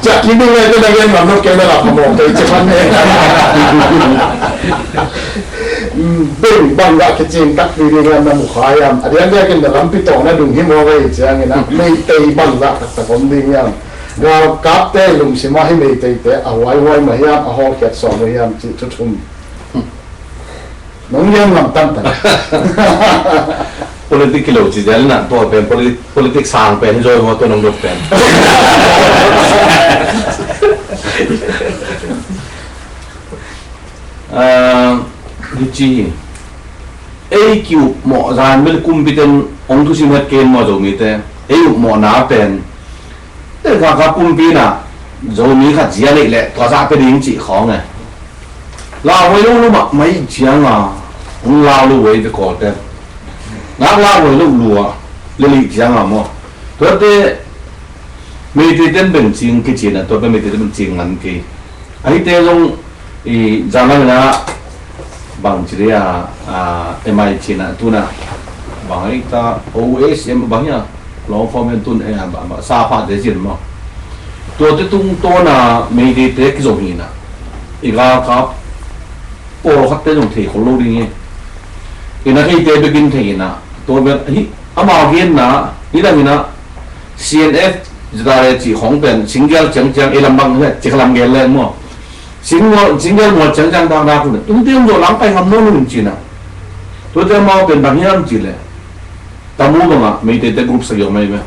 Ciah kik ding leh na gen ngam lo kei na la phamawh kei ci phan ne. Beng bang gah kicing takpi ding hiam na mu kha hiam? A diakdiakin na lampi tawh na dung hi maw ka hi ciangin ah, Meitei bang gah taktak om ding hiam? Galkapte lungsim ah hih Meiteite a huaihuai mah hiam, a hawlkhiat sawm mah hiam cih thu thum. Nong gen ngam tantan. Politic kilo ci zel na, tua pen politi-, politic sang pen hi zaw hi maw, tua nong dot pen. Ah, hi ci hi. Ei ki-upmawh zan bel kumpiten hong thusim het kei maw Zomite. Ei upmawhna pen Te ka, ka pumpi na, Zomi khat zia neih leh tua zah pia ding cih khawng e. Lauhuai lo lo mahmah ciang a, hong lau lo huai ve kawlte. Ngak lauhuai lo lua, lelih ciang a maw. Tuate, Meitei ten beng cing kici na, tua pen Meitei ten beng cing ngan kei. Ahite zong i zanlangna bang ci dia, a, M I T na tuna bang ai ta O S M bang hia, long form hen tun e, a, ba, ba, sa pha te zin mo. Tua te tung tona Meitei te kizom hi na. I galkap pawlkhat te zong thei khol lo ding hi. Ina thei te bekin thei ina. Tua bel hi ama genna, i dang ina C N F, zidare ci khong pen single ciang ciang, i lam bang he, ci khalam gen leng mo. Single, single mo ciang ciang dang da kun. Tung tiang zo lang pai ngam mo nun cina. Tua te mau pen bang hiam ci le. Tamu banga, Meitei te group sa yo mai me.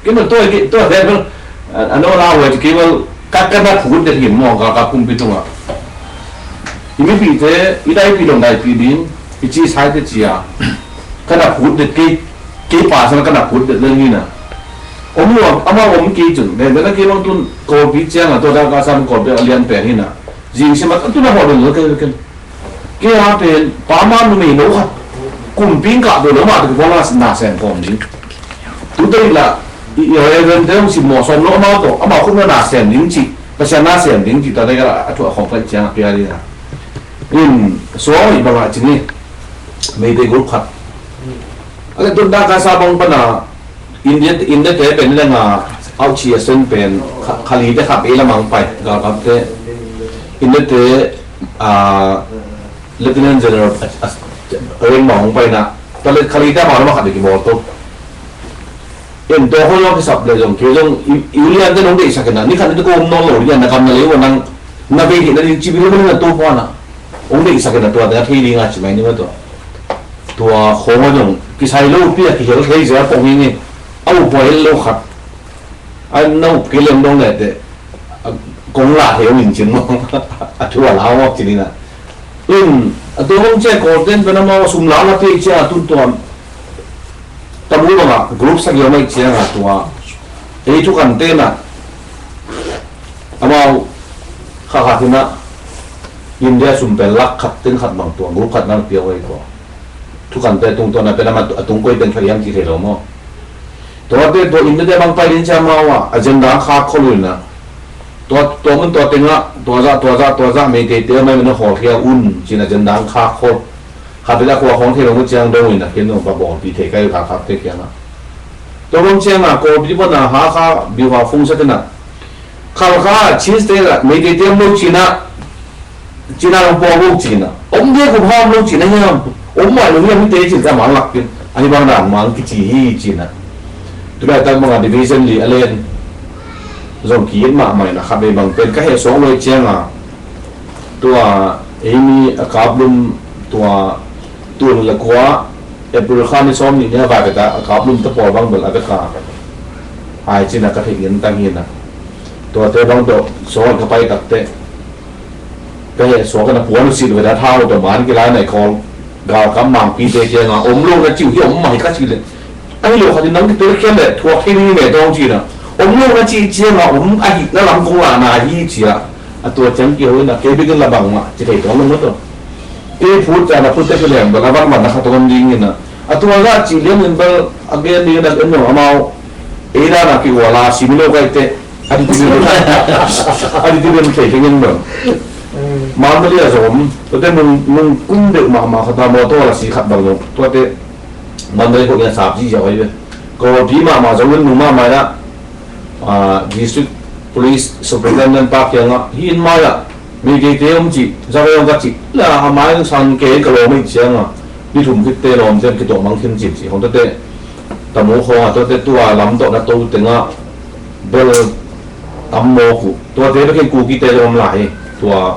Kei ma tua, kei tua te bel, a, ano la wai ci kei bel, ka, ka na phut de hin mo, ka, ka kumpi tunga. I mipite, i daipi dong daipi ding, i ci sai te cia. Ka na phut de kei, kei pa sana ka na phut de leng hina. Om lo, ama om kei cun, ne, ne na kei bang tun, kopi ciang a, tua da ka sam kopi a lian pen hina. Zing simat, a tuna ho dong lo kei, kei. Kei a pen, pa ma numei no khat. Kumpi kah do lo ma tu kipawng a na sem kawm ding. Tu te la, i, i Reverend te hong sim mawh sawm lo amau tawh, amau khut na na sem ding ci, Pasian na sem ding ci, ta te ka la, a thu a khawm ka ciang a pia ding a. In, suang i bang a ci ni, Meitei group khat. A le tun da ka sa bang pan a, India, India te pen leng a, au ci a sen pen, kha, khali te khat ei lamang pai, galkap te. India te, a, Lieutenant General, a, a, rank ma hong pai na. Ta le khali te ma lama khat de ki bol to. En to hoi lo ki sap le zong, ki zong, i, i ulian te nong de sa kena, ni khat ni te ko om no lo, ulian na kam na le wa nang, na be hi na ding ci bi lo na to pa na. Hong de sa kena tua te na thei ding a ci mai ni ma to. Tua khong a zong, kisai lo pi a kihel thei zia pong hi ni. A up pua hel lo khat. A na up kei lem dong le te. A kong la thei min cin mong. A thu a la mong cin ina. In, a tua mong cia kol ten pe na mau sum la la pi cia tun tuan. Tamu banga group sak yo mai cia nga tua. Ei thu kan te na. Amau kha kha thina. India sum pe lak khat ten khat bang tua. Group khat nang pia wai tua. Thu kan te tung tua na pe na ma a tung koi ten kha yang ci thei lo mo. Tua te tua in te bang pai din cia mau a. Agenda kha khol ui na. Tua, tua mun tua tenga, tua za, tua za, tua za, Meitei te mai mun a hol khia un, cin agenda kha khol. Kha pe da khua khong thei lo mu ciang dong ui na, ken dong pa bol, pi thei kai ka kap te kiang a. Tua bang ciang a, ko pi pa na ha kha, bi hua fung sa te na. Khal kha, chin te la, Meitei te lo cin a, Cina lo pua lo cina. Om dia ku ham lo cina hiam. Om mai lo hiam te cin ta mang lak pin. Ahi bang dan mang kici hi cina. Tulai tak bang a division li alen. Zong ki it mah mai na khat bei bang pen ka he song lo ciang a. Tua eimi a kap lum tua tul la kua April kha ni som ni nia vai ka ta a kap lum ta pawl bang bel a ka ka. Ai cina ka thei ngin tang hi na. Tua te bang do song ka pai tak te. Ka heh suak ka na puan uh sit uh ka da thau uh tawh man kila nai khawl galkap mangpite kiangah om lo na cih uh hi om mah hi ka cih leh ahi lo khatin nang kitel khian leh thuak thei ding hi meh tawng cih na om lo na cih ciangah om ahi na lam kong lahna hi ciah a tua ciang kiho in a kei bikin la bangmah ci thei tawng lo maw tawh kei phut ciah na phut te kilem bel a van man na kha tawng ding in a a tua gah cih lian in bel a gen ding in a en lo amau ei dan a ki uala simi lo kai teh. A di tibin, a di tibin thei thei ngin bang. Mangkali a zom, tua te nung, nung kum deuh mahmah khat a mawtaw la si khat bang zong. Tua te, Mandalay khawng in a sap ziahziah ahi ve. Kawlpi mahmah zong in nung mahmah in a, ah, District Police Superintendent pa kiangah, hih inn mai ah, Meiteite om cih, za vei om ka cih, la a mai san ke ka lawm ih ciangah, ni thum khit te lawmte kituah mang khin cih cih. Hong tua te, Tamu khawng a tuate tua lam tawh na to tengah bel tam mawk uh. Tuate bek hi Kukite zong om lai hi. Tua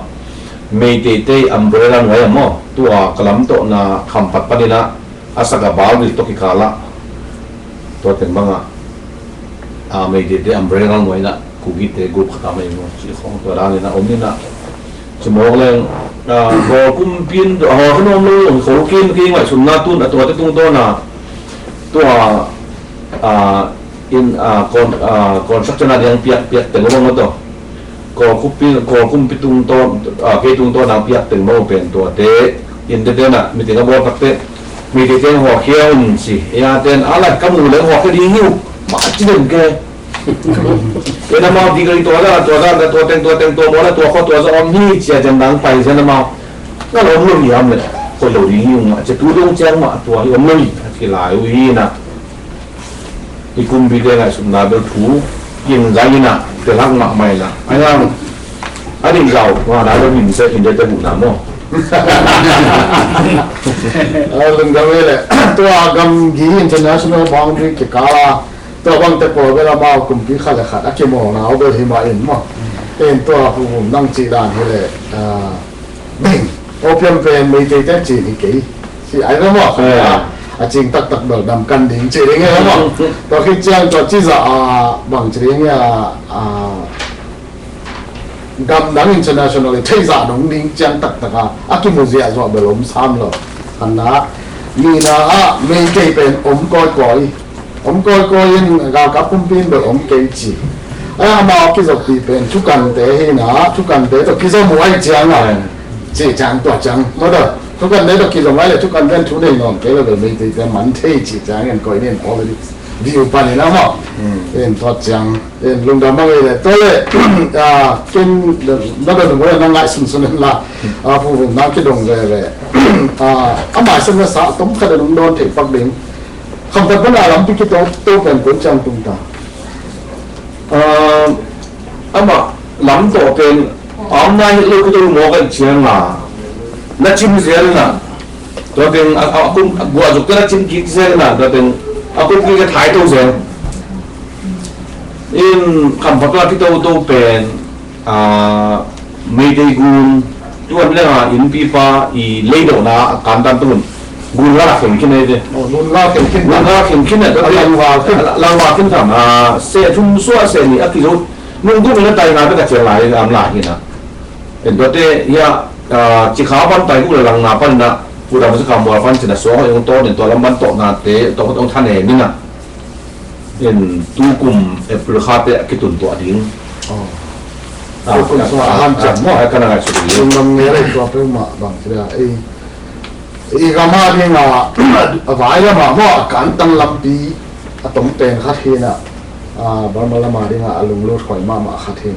Meiteite umbrella nuai a maw? Tua ka lam tawh na khampat panin ah a sak a bal bil tawh kikal ah tua teng bangah a Meiteite umbrella nuai in ah Kukite group khat a mai maw? Cih khawng tua dan in ah om in ah Ci mawk leng, ah, Kawl kumpi in, ah, Kawl kumpi in om lo, Kawl kumpi in kei ngaihsutna tun, a tuate tungtawn a, tua, ah, in, ah, con-, ah, construction a ding piak, piak teng lo maw tawh. Kawl kumpi, Kawl kumpi tungtawn, ah, kei tungtawn a piak teng lo pen tuate, in tete na, meeting a bawl takte, meeting teng hawkhia un ci, ei a ten, a lai ka mu leng hawkhia ding hi uh, mah ci den ke. Ken amau degree tua zah, tua zah, tua teng, tua teng, tua mawh, tua khua, tua zah om hi cia ciang dang pai zen amau. Nga lawm lo hiam le, khoi lo ding hi ung mah, cia tu dong ciang mah, tua hi om lo hi, a ci lai uh hi na. I kumpi te ngaihsutna bel thu, kin zang hi na, te lak mahmah hi na. Ai ngang, a ding zau, nga na lo hin se, hin te te bu na mo. A, lungdam hi le, tua gamgi international boundary kikal a, tua bangte pawl bel amau kumpi khat le khat a kimawlna uh bel hi mah in maw. En tua Pu Vum nang cih dan hi le, ah, beng, opium pen Meiteite cin hi kei. Ci ai ve maw. Eh. A cing taktak bel dam kan ding ci ding hi maw. Tua khit ciang tua ci zah, ah, bang ci ding hi a, ah, gamdang international i theihzah dong ding ciang taktak a, a kimu ziahzuah bel om sam lo. Khatna, nihna ah Meitei pen om kawikawi. Om kawikawi in galkap pumpi in bel om kei ci. A, amau a kizopih pen thukante hi na, thukante tawh kizom uh ai ciang a. Ci ciang tua ciang. Mawtaw, thukante tawh kizom ai le thukante in thu nei nawn kei le bel Meitei te man thei ci ciang in koih nin politics view pan in a maw. En tua ciang. En lungdam a ngei le, tua le, ah, ken, na don mo na ngai sunsun en la, ah, Pu Vum nang kidong veve. Ah, a maisan na sa tom khat a lungdon thei pak ding. Khampat pana lampi kito to pen kun ciang tung ta. Ah, ama lam to pen, a om nai lo kito mo kan ciang a. Na cim zel na. Tua teng a, a, a kum, a guah zuk teng a cim kik zel na, tua teng a kum kik a thai to zel. In Khampat a kito to pen, a, Meitei gun, tuan lenga innpipa i leidona a kantan tuhun. Gun la khen khin ei te. Oh, gun la khen khin. Gun la khen khin ei te. A langva khin. A langva khin tham. A, se thum sua se ni a kizo. Nung tung le tai nga bek a cial lai am lai hi na. En tuate hia, ah, cikha pan tai uh le langna pan na, pudam sa kam mual pan cina suang hong tawh nen tua lam pan tawh nate, tawh hong thane ni na. En tukum April kha te a kitun tuah ding. Oh. Ah, tukum ah, suang ah, a han ah, cian maw. Ah, ka na ngai su ding. Lungdam ngei rei tua peuhmah bang ci dia. Ei, i gam a ding a, a vai lam a maw, a kantang lampi a tom pen khat hi na, a, Burma lam a ding a, a lunglut huai mahmah khat hi.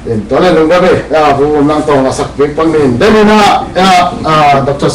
In tua le lungdam e, a, Pu Vum nang tawng a sak pek pang nin. Den in a, a, a, Doctor